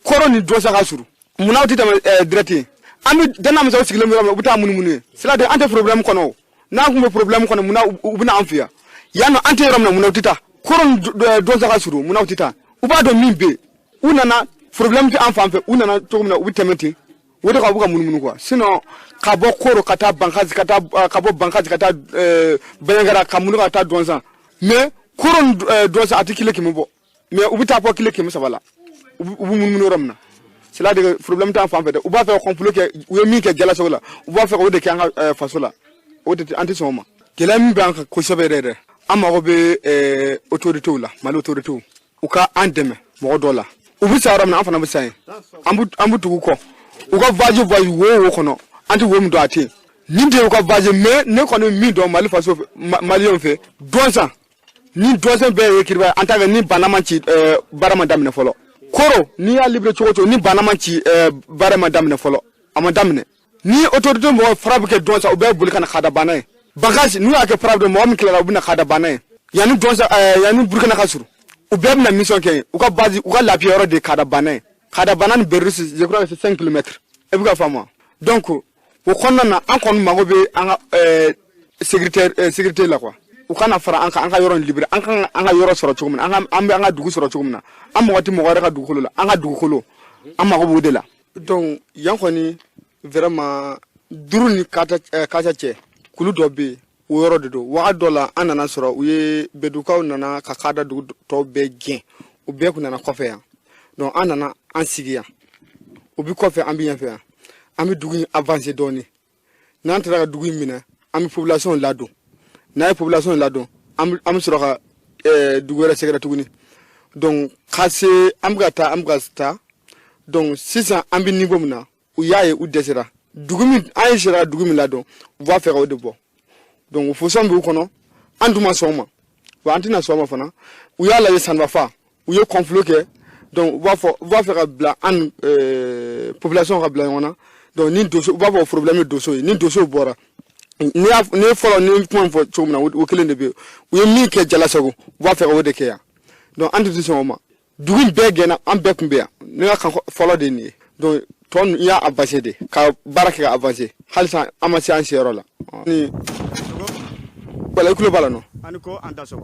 Kɔrɔ ni dɔsa ka surun, munna aw tɛ tɛmɛ direct ye? An bɛ Dana Masaw sigilen bɛ yɔrɔ min, u bɛ taa munumunu ye. C'est à dire, an tɛ problème kɔnɔ. O n'an tun bɛ problème kɔnɔ, munna u bɛna an fɛ yan? Yan nɔ, an tɛ yɔrɔ min na, munna u tɛ taa? Kɔrɔ ni dɔsa ka surun, munna u tɛ taa? U b'a dɔn min bɛ yen. U nana, problème tɛ an fan fɛ. U nana cogo min na, u bɛ tɛmɛ ten. O de kan u bɛ ka munumunu quoi. Sinon ka bɔ Koro ka taa Bankasi, ka taa ka bɔ Bankasi ka taa Bɛɲɛkara, ka munu ka taa Dɔnsan. Mais Koro ni Dɔnsan, a tɛ kilo 100 bɔ, mais u bɛ taa fɔ kilo 300 la. U bɛ munumunu yɔrɔ min na, c'est à dire, problème t'an fan fɛ dɛ. U b'a fɛ ka complot kɛ. U ye min kɛ Jalasago la, u b'a fɛ k'o de kɛ an ka faso la. O de an tɛ sɔn o ma. Gɛlɛya min bɛ an kan kosɛbɛ yɛrɛ yɛrɛ, an mago bɛ autorités la, Mali autorités, u ka an dɛmɛ mɔgɔ dɔw la. U bɛ sa yɔrɔ min na, an fana bɛ sa yen. An bɛ tugu kɔ. U ka village voyage wo wo kɔnɔ, an tɛ wo min dɔn, a tɛ yen. Nin de y'u ka village. Mais ne kɔni min dɔn Mali faso maliyɛnw fɛ, Dɔnsan ni Dɔnsan bɛɛ ye kiriba. An t'a kɛ ni bana ma ci, baara ma daminɛ fɔlɔ. Koro, n'i y'a libéré cogo o cogo, ni bana ma ci, baara ma daminɛ fɔlɔ, a ma daminɛ. Ni autorité mɔgɔ frappe kɛ Dɔnsan, u bɛɛ boli ka na Kada banna ye. Bagasi, n'u y'a kɛ frappe, mɔgɔ min tilala, u bɛna Kada banna ye. Yanni Dɔnsan, yanni Burukina ka surun, u bɛɛ bɛna mission kɛ yen. U ka base, u ka lafiya yɔrɔ de ye Kada banna ye. Kada banna ni Berrusi, je crois que c'est 5 kilomètres. E bɛ ka faamu? Donc o kɔnɔna na, an kɔni mago bɛ an ka sécurité la quoi. U kana fara an kan, an ka yɔrɔ in libéré. An kan an ka yɔrɔ sɔrɔ cogo min na, an bɛ an ka dugu sɔrɔ cogo min na. An mɔgɔ tɛ mɔgɔ wɛrɛ ka dugukolo la, an ka dugukolo, an mago b'o de la. Donc yan kɔni, vraiment, duuru ni kata kasa cɛ, kulu dɔ bɛ yen, o yɔrɔ de don. Wagati dɔ la, an nana sɔrɔ u ye Bedukaw nana ka Kada dugu tɔw bɛɛ gɛn, u bɛɛ kun nana kɔfɛ yan. Donc an nana an sigi yan, u bi kɔfɛ, an bi ɲɛfɛ yan. An bɛ dugu in avancer dɔɔni. N'an taara ka dugu in minɛ, an bɛ population ladon. N'a ye population ladon, an bɛ sɔrɔ ka dugu wɛrɛ sɛgɛrɛ tuguni. Donc ka se, an bɛ ka taa, an bɛ ka taa. Donc sisan an bɛ niveau min na, u y'a ye u dɛsɛra. Dugu min an ye sera ka dugu min ladon, u b'a fɛ ka o de bɔ. Donc o fosɔn b'u kɔnɔ, an dun ma sɔn o ma wa an tɛna sɔn o ma fana. U y'a lajɛ Sanbafa, u ye complot kɛ. Donc u b'a fɔ, u b'a fɛ ka bila an population ka bila ɲɔgɔn na. Donc ni doso, u b'a fɔ problème ye doso ye. Ni dosow bɔra N'i y'a ni fɔlɔ ni kuma fɔ cogo min na, o kelen de bɛ yen. U ye min kɛ Jalasago, u b'a fɛ ka o de kɛ yan. Donc an tɛ sɔn o ma. Dugu in bɛɛ gɛnna, an bɛɛ tun bɛ yan. Ne ka kan fɔlɔ de ye nin ye. Donc tɔ ninnu, i y'a avancer de ka baara kɛ ka avancer. Halisa an ma se an seyɔrɔ la. Ni wala i kulo b'a la nɔ,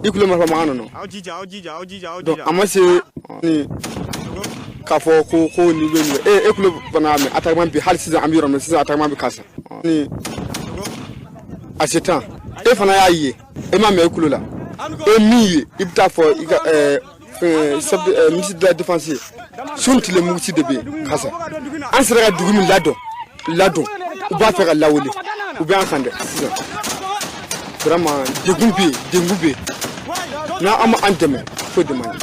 i kulo ma fɔ mankan nɔ. Donc a ma se ni k'a fɔ ko nin bɛ nin e kulo fana mɛ attaquement bi. Hali sisan an bɛ yɔrɔ min sisan, attaquement bɛ kasa ni a se tan. E fana y'a ye, e ma mɛn e kulo la, e min ye, i bɛ taa fɔ i ka chef de ministre de la Défense ye. Su ni tile muguci de bɛ yen kasa. An sera ka dugu min ladon, u b'a fɛ ka lawuli, u bɛ an kan dɛ. Sisan vraiment degun bɛ yen, degun bɛ yen. N'an an ma an dɛmɛ, foyi de man ɲi.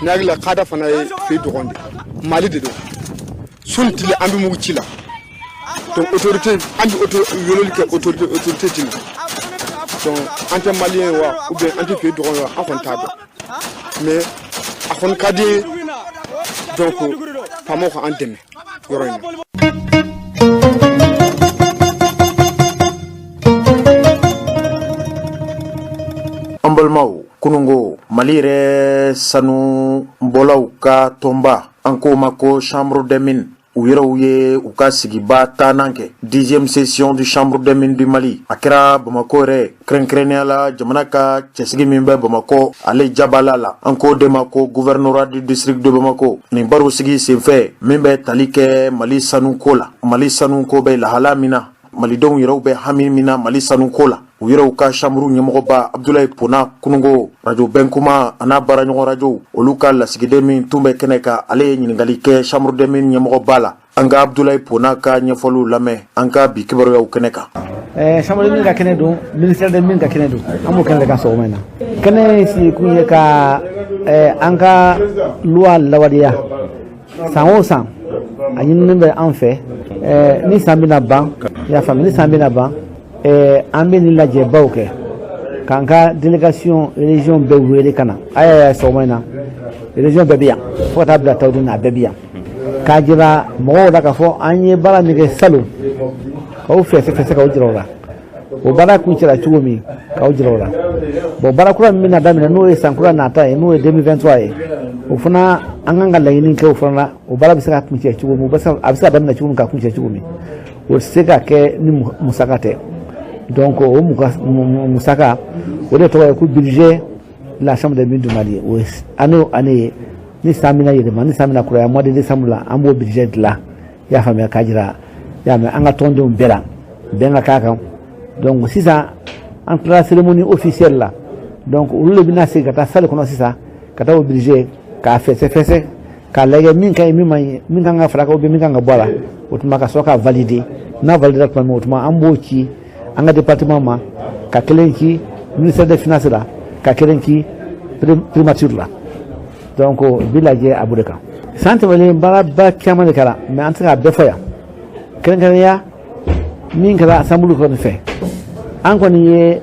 Ne hakili la, kada fana ye fe dɔgɔn de Mali de don. Su ni tile an bɛ mugu ci la. Donc autorité, an bɛ auto weleli kɛ autorité ti na. Donc an tɛ malien ye wa, ou bien an tɛ fe dɔgɔn ye wa, an kɔni t'a dɔn. Mais a kɔni ka di ye. Donc faamaw ka an dɛmɛ yɔrɔ in na. An balimaw, kunungo Mali yɛrɛ sanubɔlaw ka tɔnba, an k'o ma ko Chambre des Mines, u yɛrɛw ye u ka sigiba tannan kɛ, 10e session du Chambre des Mines du Mali. A kɛra Bamakɔ yɛrɛ, kɛrɛnkɛrɛnnenya la jamana ka cɛsigi min bɛ Bamakɔ ale jabala la, an k'o de ma ko gouvernorat du district de Bamako. Nin baro sigi senfɛ min bɛ tali kɛ Mali sanuko la, Mali sanuko bɛ lahala min na, malidenw yɛrɛw bɛ hami min na Mali sanuko la, u yɛrɛw ka chambre ɲɛmɔgɔba Abdoulaye Pona, kunungo radio Bɛnkuma a n'a baaraɲɔgɔn radio olu ka lasigiden min tun bɛ kɛnɛ kan, ale ye ɲininkali kɛ Chambre des Mines ɲɛmɔgɔba la. An ka Abdoulaye Pona ka ɲɛfɔliw lamɛn an ka bi kibaruyaw kɛnɛ kan. Chambre des Mines ka kɛnɛ don, ministère des Mines ka kɛnɛ don, an b'o kɛnɛ de kan sɔgɔma in na. Kɛnɛ sigi kun ye ka an ka loi lawaleya. San o san, a ɲininen bɛ an fɛ, ni san bɛna ban, i y'a faamu, ni san bɛna ban, an bɛ nin lajɛbaw kɛ k'an ka délégation région bɛɛ wele ka na. A y'a ye sɔgɔma in na, région bɛɛ bɛ yan, fo ka taa bila Tawudeni na, a bɛɛ bɛ yan, k'a jira mɔgɔw la k'a fɔ an ye baara min kɛ salon, k'aw fɛsɛ fɛsɛ, k'aw jira o la, o baara kuncɛra cogo min, k'aw jira o la. Bon, baara kura min bɛna daminɛ, n'o ye san kura nata ye, n'o ye 2023 ye, o fana an kan ka laɲini kɛ o fana la. O baara bɛ se ka kuncɛ cogo min, a bɛ se ka daminɛ cogo min ka kuncɛ cogo min, o tɛ se ka kɛ ni musaka tɛ. Donc o musaka, o de tɔgɔ ye ko budget de la Chambre des Mines du Mali. O ye année o année ye, ni san bɛna yɛlɛma, ni san bɛna kuraya, mois de décembre la, an b'o budget dilan, i y'a faamuya, k'a jira, i y'a mɛn, an ka tɔndenw bɛɛ la, bɛn ka k'a kan. Donc sisan an tilala cérémonie officielle la. Donc olu de bɛna segin ka taa salle kɔnɔ sisan, ka taa o budget k'a fɛsɛ fɛsɛ, k'a lajɛ min ka ɲi, min man ɲi, min kan ka fara kan ou bien min kan ka bɔ a la. O tuma ka sɔrɔ k'a valider. N'a validera tuma min, o tuma an b'o ci an ka département ma, ka kelen ci ministère des Finances la, ka kelen ci primature la. Donc bi lajɛ a b'o de kan. San tɛmɛnen, baaraba caman de kɛra, mais an tɛ se k'a bɛɛ fɔ yan. Kɛrɛnkɛrɛnnenya min kɛra assemblée kɔni fɛ, an kɔni ye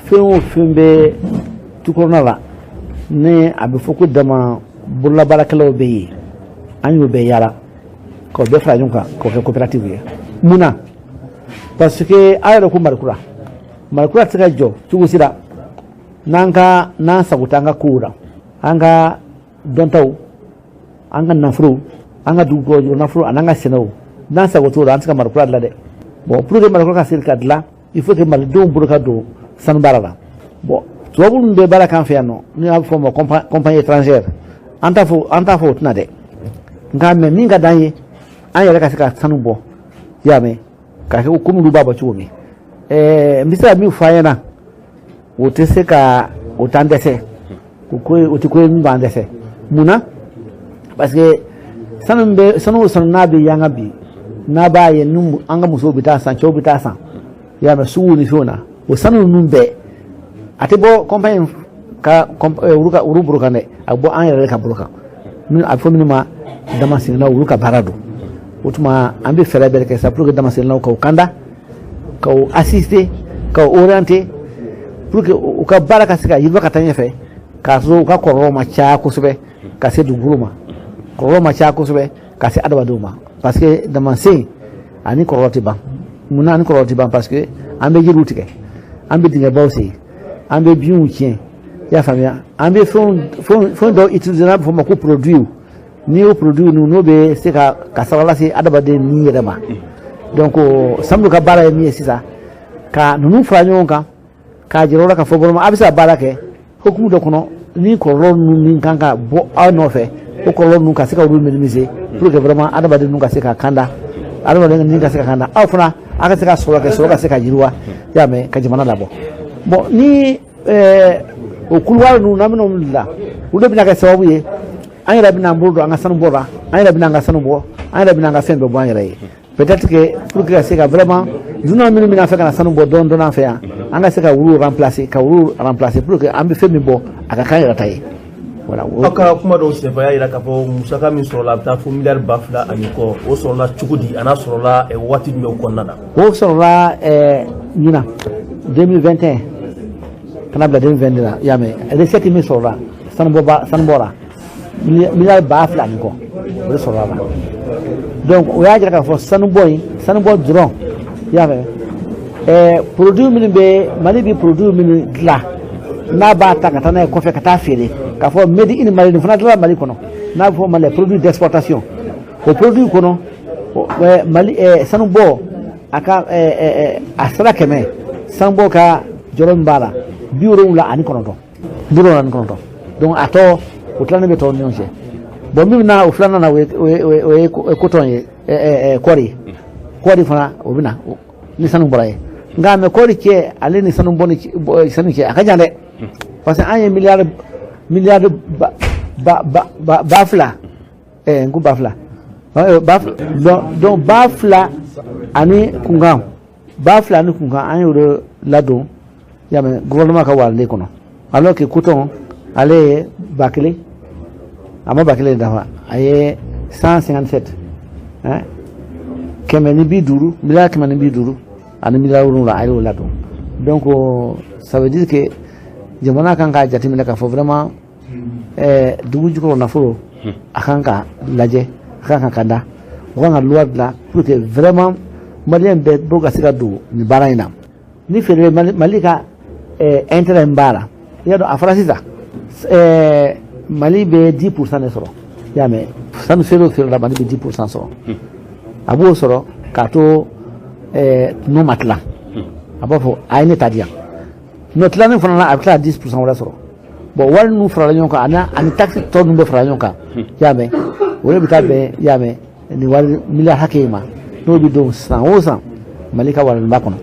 fɛn o fɛn bɛ tukɔrɔnna la, ni a bɛ fɔ ko dama bololabaarakɛlaw bɛ yen, an y'o bɛɛ yaala k'o bɛɛ fara ɲɔgɔn kan k'o kɛ coopérative ye. Mun na? Parce que a yɛrɛ ko Malikura, Malikura tɛ se ka jɔ cogo si la n'an ka n'an sago t'an ka kow la, an ka dɔntaw, an ka nafolow, an ka dugukolo nafolo an'an ka sɛnɛw. N'an sago t'o la, an tɛ se ka Malikura dilan dɛ. Bon, pour que Malikura ka se ka dilan, il faut que malidenw bolo ka don sanu baara la. Bon, tubabu minnu bɛ baara k'an fɛ yan nɔ, n'u y'a fɔ o ma compagnie étrangère, an t'a fɔ o tɛna dɛ. Nka mɛ min ka d'an ye, an yɛrɛ ka se ka sanu bɔ, i y'a mɛn, k'a kɛ komi olu b'a bɔ cogo min. N bɛ se ka min fɔ an ɲɛna, o tɛ se ka o t'an dɛsɛ, o ko o tɛ ko ye min b'an dɛsɛ. Mun na? Parce que sanu bɛ sanu o sanu n'a bɛ yanga bi, n'a b'a ye ni an ka musow bɛ taa san, cɛw bɛ taa san, i y'a mɛn, suguw ni fɛnw na, o sanu ninnu bɛɛ a tɛ bɔ compagnie ka olu ka olu bolo kan dɛ, a bɛ bɔ an yɛrɛ de ka bolo kan. A bɛ fɔ minnu ma damasenlaw, olu ka baara don. O tuma an bɛ fɛɛrɛ bɛɛ kɛ sa pour que damasenlaw k'u kanda, k'u assister, k'u orienter, pour que u ka baara ka se ka yiriwa ka taa ɲɛfɛ, k'a sɔrɔ u ka kɔlɔlɔ ma caya kosɛbɛ ka se dugukolo ma, kɔlɔlɔ ma caya kosɛbɛ ka se adamadenw ma, parce que damasen ani kɔlɔlɔ tɛ ban. Mun na ani kɔlɔlɔ tɛ ban? Parce que an bɛ yiriw tigɛ, an bɛ dingɛbaw sen, an bɛ binw tiɲɛ, i y'a faamuya? An bɛ fɛn dɔw utiliser n'a bɛ fɔ o ma ko produit. N'i y'o produit ninnu, n'o bɛ se ka kasara lase adamaden ni yɛrɛ ma. Donc Samdu ka baara ye min ye sisan, ka ninnu fara ɲɔgɔn kan k'a jira u la k'a fɔ vraiment a bɛ se ka baara kɛ hokumu dɔ kɔnɔ, ni kɔlɔlɔ ninnu min kan ka bɔ aw nɔfɛ, o kɔlɔlɔ ninnu ka se ka olu minimiser pour que vraiment adamaden ninnu ka se ka kanda, adamaden ninnu ka se ka kanda, aw fana a ka se ka sɔrɔ kɛ, sɔrɔ ka se ka yiriwa, i y'a mɛn, ka jamana labɔ. Bon, ni o couloir ninnu n'an bɛna olu dilan, olu de bɛna kɛ sababu ye an yɛrɛ bɛna an bolo don an ka sanu bɔ la, an yɛrɛ bɛna an ka sanu bɔ, an yɛrɛ bɛna an ka fɛn bɛɛ bɔ an yɛrɛ ye. Peut-être que pour que ka se ka vraiment dunan minnu bɛna fɛ ka na sanu bɔ dɔɔni dɔɔni an fɛ yan, an ka se ka olu remplacer, ka olu remplacer pour que an bɛ fɛn min bɔ, a ka k'an yɛrɛ ta ye. Voilà. Aw ka kuma dɔw senfɛ, y'a jira k'a fɔ musaka min sɔrɔla, a bɛ taa fo miliyari 2000 ani kɔ. O sɔrɔla cogo di? A n'a sɔrɔla waati jumɛn kɔnɔna na? O sɔrɔla ɲinan 2021 ka na bila 2022 la, i y'a mɛn, recette min sɔrɔla sanubɔba sanubɔ la, miliyari 2000 ani kɔ, o de sɔrɔla la. Donc o y'a jira k'a fɔ sanubɔ in, sanubɔ dɔrɔn, i y'a mɛn, produit minnu bɛ Mali bɛ produit minnu dilan, n'a b'a ta ka taa n'a ye kɔfɛ ka taa feere, k'a fɔ made in Mali, nin fana dilanna Mali kɔnɔ, n'a bɛ fɔ Mali produit d'exportation, o produit kɔnɔ, Mali sanubɔ a ka a sara 100, sanubɔ ka jɔyɔrɔ min b'a la, 79, 79. Donc a tɔ o tilannen bɛ tɔw ni ɲɔgɔn cɛ. Bon, min bɛ na o filanan na, o ye coton ye, kɔɔri. Kɔɔri fana, o bɛ na ni sanu bɔra ye. Nka mɛ kɔɔri cɛ, ale ni sanu bɔ ni sanu cɛ, a ka jan dɛ, parce que an ye miliyari ba ba ba 2000, n ko 2000, donc 2000 ani kunkan, 2000 ani kunkan, an y'o de ladon, y'a mɛn, gouvernement ka waralen kɔnɔ, alors que coton, ale ye 1000, a ma 1000 dafa, a ye 157, hein, 150, miliyari 150 ani miliyari 7, a y'o ladon. Donc ça veut dire que jamana kan k'a jateminɛ k'a fɔ vraiment dugu jukɔrɔ nafolo, a kan ka lajɛ, a kan ka kanda, u kan ka loi dilan pour que vraiment malien bɛɛ b'o ka se ka don nin baara in na. Ni feere Mali ka intérêt min b'a la, i y'a dɔn, a fɔra sisan Mali bɛ 10% de sɔrɔ, i y'a mɛn, sanu feere o feere la, Mali bɛ 10% sɔrɔ. A b'o sɔrɔ k'a to n'o ma tilan, a b'a fɔ a ye ne ta di yan. N'o tilannen fana na, a bɛ tila ka 10% wɛrɛ sɔrɔ. Bon, wari ninnu farala ɲɔgɔn kan, ani taxe tɔ ninnu bɛ fara ɲɔgɔn kan, i y'a mɛn, o de bɛ taa bɛn, i y'a mɛn, nin wari miliyari hakɛ in ma, n'o bɛ don san o san Mali ka wariba kɔnɔ,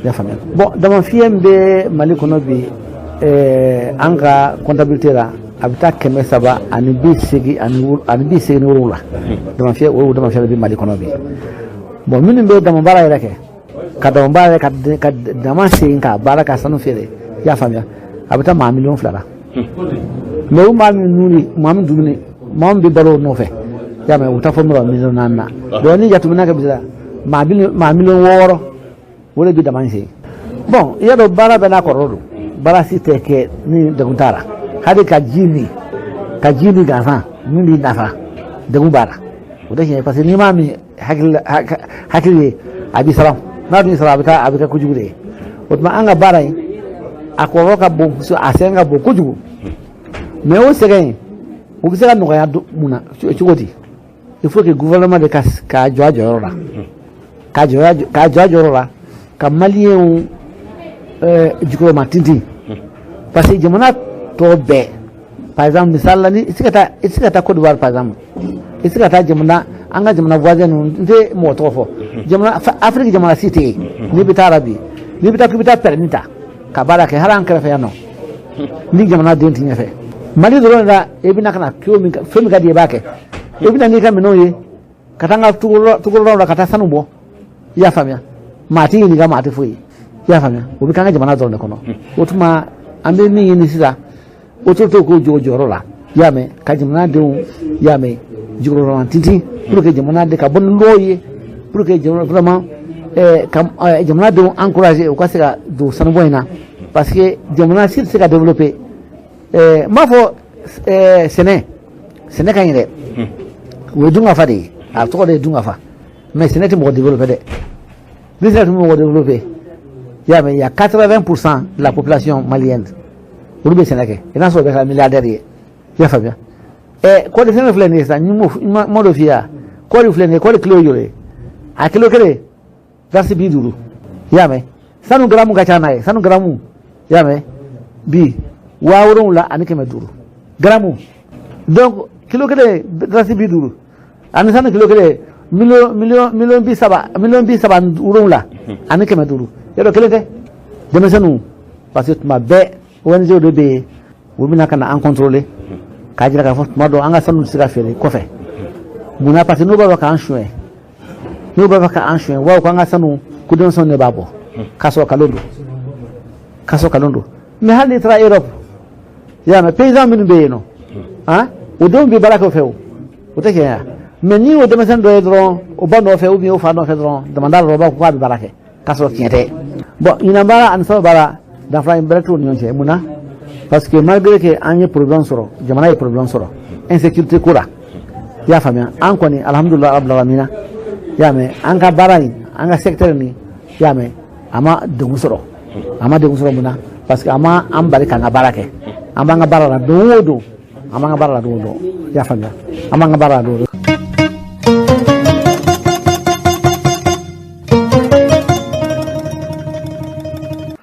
i y'a faamuya? Bon, damafiyɛ min bɛ Mali kɔnɔ bi, an ka comptabilité la, a bɛ taa 387 87. Damafiyɛ, o damafiyɛ de bɛ Mali kɔnɔ bi. Bon, minnu bɛ dama baara yɛrɛ kɛ, ka dama baara yɛrɛ, ka dama segin ka baara ka sanu feere, i y'a faamuya, a bɛ taa maa 2 miliyɔn la. Mais o maa minnu ni maa min dumuni, maa min bɛ balo o nɔfɛ, i y'a mɛn, u taa fɔ 4 miliyɔn na. Donc ni jateminɛ kɛ, bi maa 6 miliyɔn, o de bɛ dama in sen. Bon, i y'a dɔn, baara bɛɛ n'a kɔlɔlɔ don. Baara si tɛ kɛ ni degun t'a la. Hali ka ji min, ka ji min gansan min b'i nafa, degun b'a la. O tɛ tiɲɛ ye, parce que n'i m'a min hakili hakili ye, a b'i siran. N'a dun sara, a bɛ taa, a bɛ kɛ kojugu de ye. O tuma an ka baara in, a kɔlɔlɔ ka bon, a sɛgɛn ka bon kojugu. Mais o sɛgɛn in, o bɛ se ka nɔgɔya mun na, cogo di? Il faut que gouvernement de ka k'a jɔ a jɔyɔrɔ la, k'a jɔ a jɔyɔrɔ la, ka maliyɛnw jukɔrɔma tintin, parce que jamana tɔ bɛɛ, par exemple, misali la, ni i tɛ se ka taa, i tɛ se ka taa Côte d'Ivoire par exemple, i tɛ se ka taa jamana, an ka jamana voisin ninnu, n tɛ mɔgɔ tɔgɔ fɔ, jamana Afrique, jamana si tɛ yen n'i bɛ taa la bi, n'i bɛ taa k'i bɛ taa permis ta ka baara kɛ, hali an kɛrɛfɛ yan nɔ, ni jamana den tɛ ɲɛfɛ. Mali dɔrɔn de la, i bɛna ka na fɛn min, fɛn min ka di i b'a kɛ. I bɛna n'i ka minɛnw ye ka taa n ka tugulaw la ka taa sanu bɔ, i y'a faamuya, maa t'i ɲininka, maa tɛ foyi ye, i y'a faamuya. O bɛ k'an ka jamana dɔrɔn de kɔnɔ. O tuma an bɛ min ɲini sisan, autorité k'o jɔ o jɔyɔrɔ la, i y'a mɛn, ka jamanadenw, i y'a mɛn, jukɔrɔma tintin pour que jamana de ka bɔ ni loi ye pour que vraiment ka jamanadenw encourager u ka se ka don sanubɔ in na, parce que jamana si tɛ se ka développer. N b'a fɔ sɛnɛ ka ɲi dɛ, o ye dunkafa de ye, a tɔgɔ de ye dunkafa, mais sɛnɛ tɛ mɔgɔ développer dɛ. Ni sɛnɛ tun bɛ mɔgɔ développé, i y'a mɛn, il y a 80% de la population malienne olu bɛ sɛnɛ kɛ, i n'a sɔrɔ bɛɛ kɛra milliardaire ye. I y'a faamuya? Ɛ, kɔɔri sɛnɛ filɛ nin ye sisan, ni m'o dɔ f'i ye wa? Kɔɔri filɛ nin ye, kɔɔri kilo ye joli ye? A kilo kelen verse 50. I y'a mɛn? Sanu garamu ka ca n'a ye. Sanu garamu, i y'a mɛn, bi 7500 garamu. Donc kilo kelen verse 50 ani sanu kilo kelen miliyɔn 30, 37.5 millions. Yɔrɔ kelen tɛ denmisɛnninw, parce que tuma bɛɛ ONG de bɛ yen, u bɛna ka na an contrôler k'a jira k'a fɔ tuma dɔ an ka sanu tɛ se ka feere kɔfɛ. Munna? Parce que n'u b'a fɛ k'an suɲɛ, n'u b'a fɛ k'an suɲɛ, u b'a fɔ k'an ka sanu ko denmisɛnninw de b'a bɔ, k'a sɔrɔ kalon don, k'a sɔrɔ kalon don. Mais hali n'i taara Europe, i y'a mɛn, paysan minnu bɛ yen nɔ, han, o denw bɛ baara kɛ o fɛ, o o tɛ tiɲɛ ye. Mais n'i y'o denmisɛnnin dɔ ye dɔrɔn, o ba nɔfɛ ou bien o fa nɔfɛ dɔrɔn, damanda la dɔrɔn, o b'a fɔ k'a bɛ baara kɛ, k'a sɔrɔ tiɲɛ tɛ. Bon, ɲinan baara ani salon baara, danfara bɛrɛ t'u ni ɲɔgɔn cɛ. Mun na? Parce que malgré que an ye problème sɔrɔ, jamana ye problème sɔrɔ insécurité ko la, i y'a faamuya, an kɔni, alhamdulilah rabbil alamina, i y'a mɛn, an ka baara in, an ka secteur nin, i y'a mɛn, a ma degun sɔrɔ, a ma degun sɔrɔ. Mun na? Parce que a ma an bali k'an ka baara kɛ. An b'an ka baara la don o don, an b'an ka baara la don o don, i y'a faamuya, an b'an ka baara la don o don.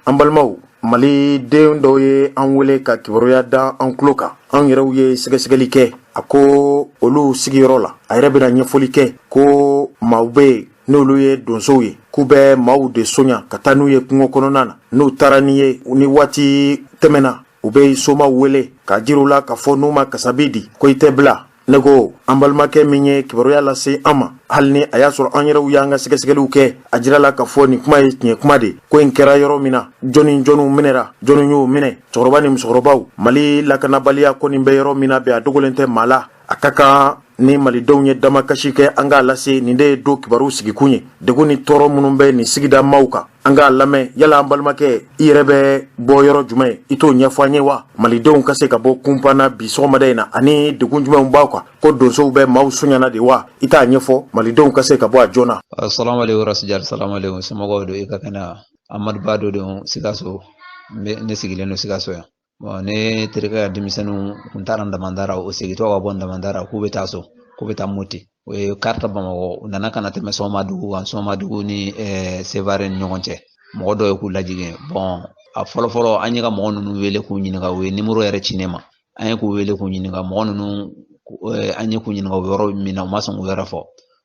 An balimaw, Mali den dɔw ye an wele ka kibaruya da an tulo kan. An yɛrɛw ye sɛgɛsɛgɛli kɛ. A ko olu sigiyɔrɔ la, a yɛrɛ bɛna ɲɛfɔli kɛ ko maaw bɛ yen, n'olu ye donsow ye, k'u bɛ maaw de soɲa ka taa n'u ye kungo kɔnɔna na. N'u taara ni ye, ni waati tɛmɛna, u bɛ somaw wele k'a jira u la k'a fɔ n'u ma kasabi di ko i tɛ bila. Ne ko an balimakɛ min ye kibaruya lase an ma, hali ni a y'a sɔrɔ an yɛrɛw y'an ka sɛgɛsɛgɛliw kɛ, a jira la k'a fɔ nin kuma ye tiɲɛ kuma de. Ko in kɛra yɔrɔ min na, jɔnni jɔnniw minɛra, jɔnni y'u minɛ, cɛkɔrɔba ni musokɔrɔbaw. Mali lakanabaliya ko nin bɛ yɔrɔ min na bi, a dogolen tɛ maa la. A ka kan ni malidenw ye damakasi kɛ, an k'a lase. Nin de ye don kibaru sigikun ye. Degun ni tɔɔrɔ minnu bɛ nin sigida maaw kan, an k'a lamɛn. Yala an balimakɛ, i yɛrɛ bɛ bɔ yɔrɔ jumɛn? I t'o ɲɛfɔ an ye wa, malidenw ka se ka bɔ kunpan na bi sɔgɔmada in na? Ani degun jumɛnw b'aw kan? Ko donsow bɛ maaw soɲana de wa? I t'a ɲɛfɔ malidenw ka se ka bɔ a joona. Assalamu alaikum rasijal, salamu alaikum. Somɔgɔw don? I ka kɛnɛ? Amadu Ba dɔ don Sikaso. Ne sigilen don Sikaso yan. Bon, ne terikɛ ka denmisɛnninw kun taara damanda, o segintɔ ka bɔ damanda k'u bɛ taa so, k'u bɛ taa Moti. O ye carte Bamakɔ, u nana ka na tɛmɛ Sɔgɔmadugu kan, Sɔgɔmadugu ni Sevare ni ɲɔgɔn cɛ. Mɔgɔ dɔ ye k'u lajigin. Bon, a fɔlɔ fɔlɔ, an ye ka mɔgɔ ninnu wele k'u ɲininka. U ye nimoro yɛrɛ ci ne ma. An ye k'u wele k'u ɲininka mɔgɔ ninnu, an ye k'u ɲininka o yɔrɔ min na, u ma sɔn k'u yɛrɛ fɔ.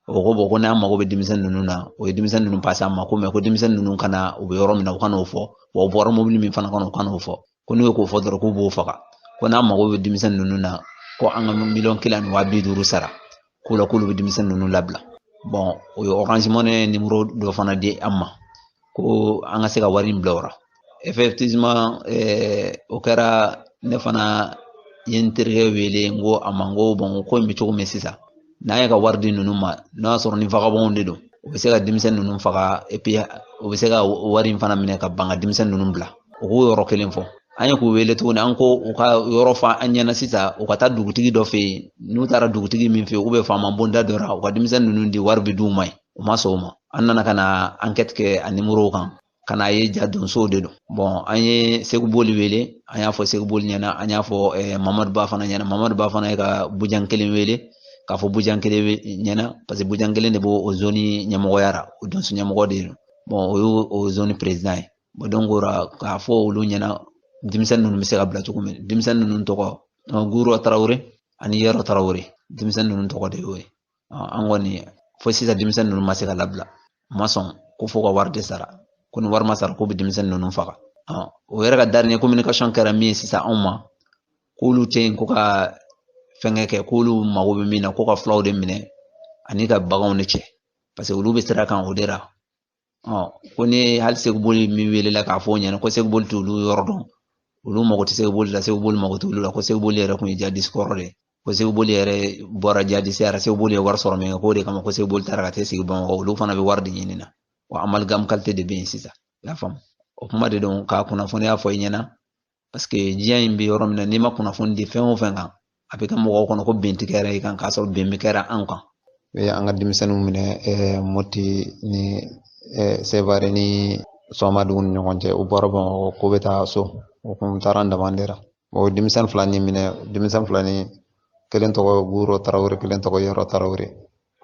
O ko bon, ko n'an mago bɛ denmisɛnnin ninnu na, o ye denmisɛnnin ninnu pase an ma ko mɛ ko denmisɛnnin ninnu kana u bɛ yɔrɔ min na, u kan'o fɔ, wa u bɔra mobili min fana kɔnɔ, u kan'o fɔ, ko n'u ye k'o fɔ dɔrɔn k'u b'o faga. Ko n'an mago bɛ denmisɛnnin ninnu na, ko an ka 1,050 000 sara k'u la, k'olu bɛ denmisɛnnin ninnu labila. Bon, o ye Orange Money numéro dɔ fana di an ma ko an ka se ka wari in bila o la. Effectivement, o kɛra. Ne fana ye n terikɛ wele, n ko a ma, n ko bon, ko in bɛ cogo min sisan, n'an ye ka wari di ninnu ma, n'o y'a sɔrɔ ni vagabond de don, u bɛ se ka denmisɛnnin ninnu faga, et puis u bɛ se ka wari in fana minɛ ka ban ka denmisɛnnin ninnu bila. U k'o yɔrɔ kelen fɔ. An ye k'u wele tuguni, an ko u ka yɔrɔ fɔ an ɲɛna sisan, u ka taa dugutigi dɔ fɛ yen. N'u taara dugutigi min fɛ yen, u bɛ faama bonda dɔ la, u ka denmisɛnnin ninnu di, wari bɛ d'u ma yen. U ma sɔn o ma. An nana ka na enquête kɛ a nimoro kan, ka n'a ye ja donsow de don. Bon, an ye Segu Boli wele, an y'a fɔ Segu Boli ɲɛna, an y'a fɔ Mamadu Ba fana ɲɛna. Mamadu Ba fana ye ka Bujan kelen wele k'a fɔ Bujan kelen ɲɛna, parce que Bujan kelen de b'o o zone ɲɛmɔgɔya la, o donso ɲɛmɔgɔ de don. Bon, o y'o o zone président ye. Bon, donc o la k'a fɔ olu ɲɛna denmisɛnnin ninnu bɛ se ka bila cogo min. Denmisɛnnin ninnu tɔgɔ Guro Tarawele ani Yɛrɔ Tarawele, denmisɛnnin ninnu tɔgɔ de y'o ye. An kɔni fo sisan denmisɛnnin ninnu ma se ka labila. U ma sɔn, ko fo ka wari de sara, ko ni wari ma sara k'u bɛ denmisɛnnin ninnu faga. O yɛrɛ ka dernier communication kɛra min ye sisan anw ma, k'olu tɛ yen ko ka fɛnkɛ kɛ, k'olu mago bɛ min na, ko ka fulaw de minɛ ani ka baganw de cɛ, parce que olu bɛ sira kan o de la. Ko ni hali Segu Boli min welela k'a fɔ o ɲɛna ko Segu Boli t'olu yɔrɔ dɔn, olu mago tɛ Segu Boli la, Segu Boli mago t'olu la, ko Segu Boli yɛrɛ kun ye jadisi kɔrɔ de ye, ko Segu Boli yɛrɛ bɔra jadisi la, Segu Boli ye wari sɔrɔ min kɛ, k'o de kama ko Segu Boli taara ka t'e sigi Bamakɔ, olu fana bɛ wari de ɲini na. Wa amalgame qualité de bɛ yen sisan, i y'a faamu? O kuma de don k'a kunnafoniya fɔ i ɲɛna, parce que diɲɛ in bɛ yɔrɔ min na, n'i ma kunnafoni di fɛn o fɛn kan, a bɛ kɛ mɔgɔw kɔnɔ ko bɛn ti kɛra i kan, k'a sɔrɔ bɛn bɛ kɛra an kan. U ye an ka denmisɛnninw minɛ Moti ni Sevare ni Sɔmadugu ni ɲɔgɔn cɛ. U bɔra Bamakɔ k'u bɛ taa so, u kun taara Ndamande la. O denmisɛn fila ni minɛ, denmisɛn fila ni kelen tɔgɔ Guro Tarawele, kelen tɔgɔ Yɔrɔ Tarawele,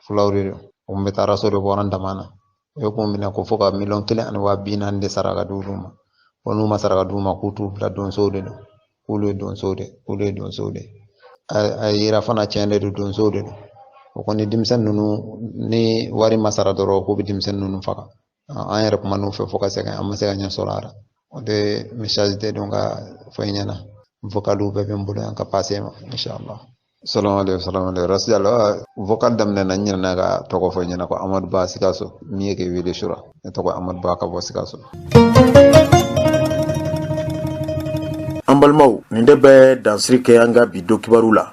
fulaw de don. U kun bɛ taara so de, bɔra Ndama na. U ye k'u minɛ ko fo ka 1,200,000 de sara ka di olu ma, ko n'u ma sara ka d'u ma, k'u t'u bila. Donsow de don, k'olu ye donsow de, k'olu ye donsow de. A yira fana tiɲɛ de don, donsow de don. O kɔni, denmisɛn ninnu, ni wari ma sara dɔrɔn, k'u bɛ denmisɛn ninnu faga. An yɛrɛ kuma n'u fɛ fo ka sɛgɛn, an ma se ka ɲɛ sɔrɔ a la. O de message de don ka fɔ i ɲɛna. Vocaliw bɛɛ bɛ n bolo yan ka passer ma, inshallah. Salamu aleykum, salamu aleykum. Rasi Jalo, vocal daminɛ na, n ɲinɛna ka tɔgɔ fɔ ɲɛna ko Amadu Ba Sikaso. Min ye k'i wele sura, ne tɔgɔ Amadu Ba ka bɔ Sikaso. An balimaw, nin de bɛ dansiri kɛ an ka bi don kibaru la.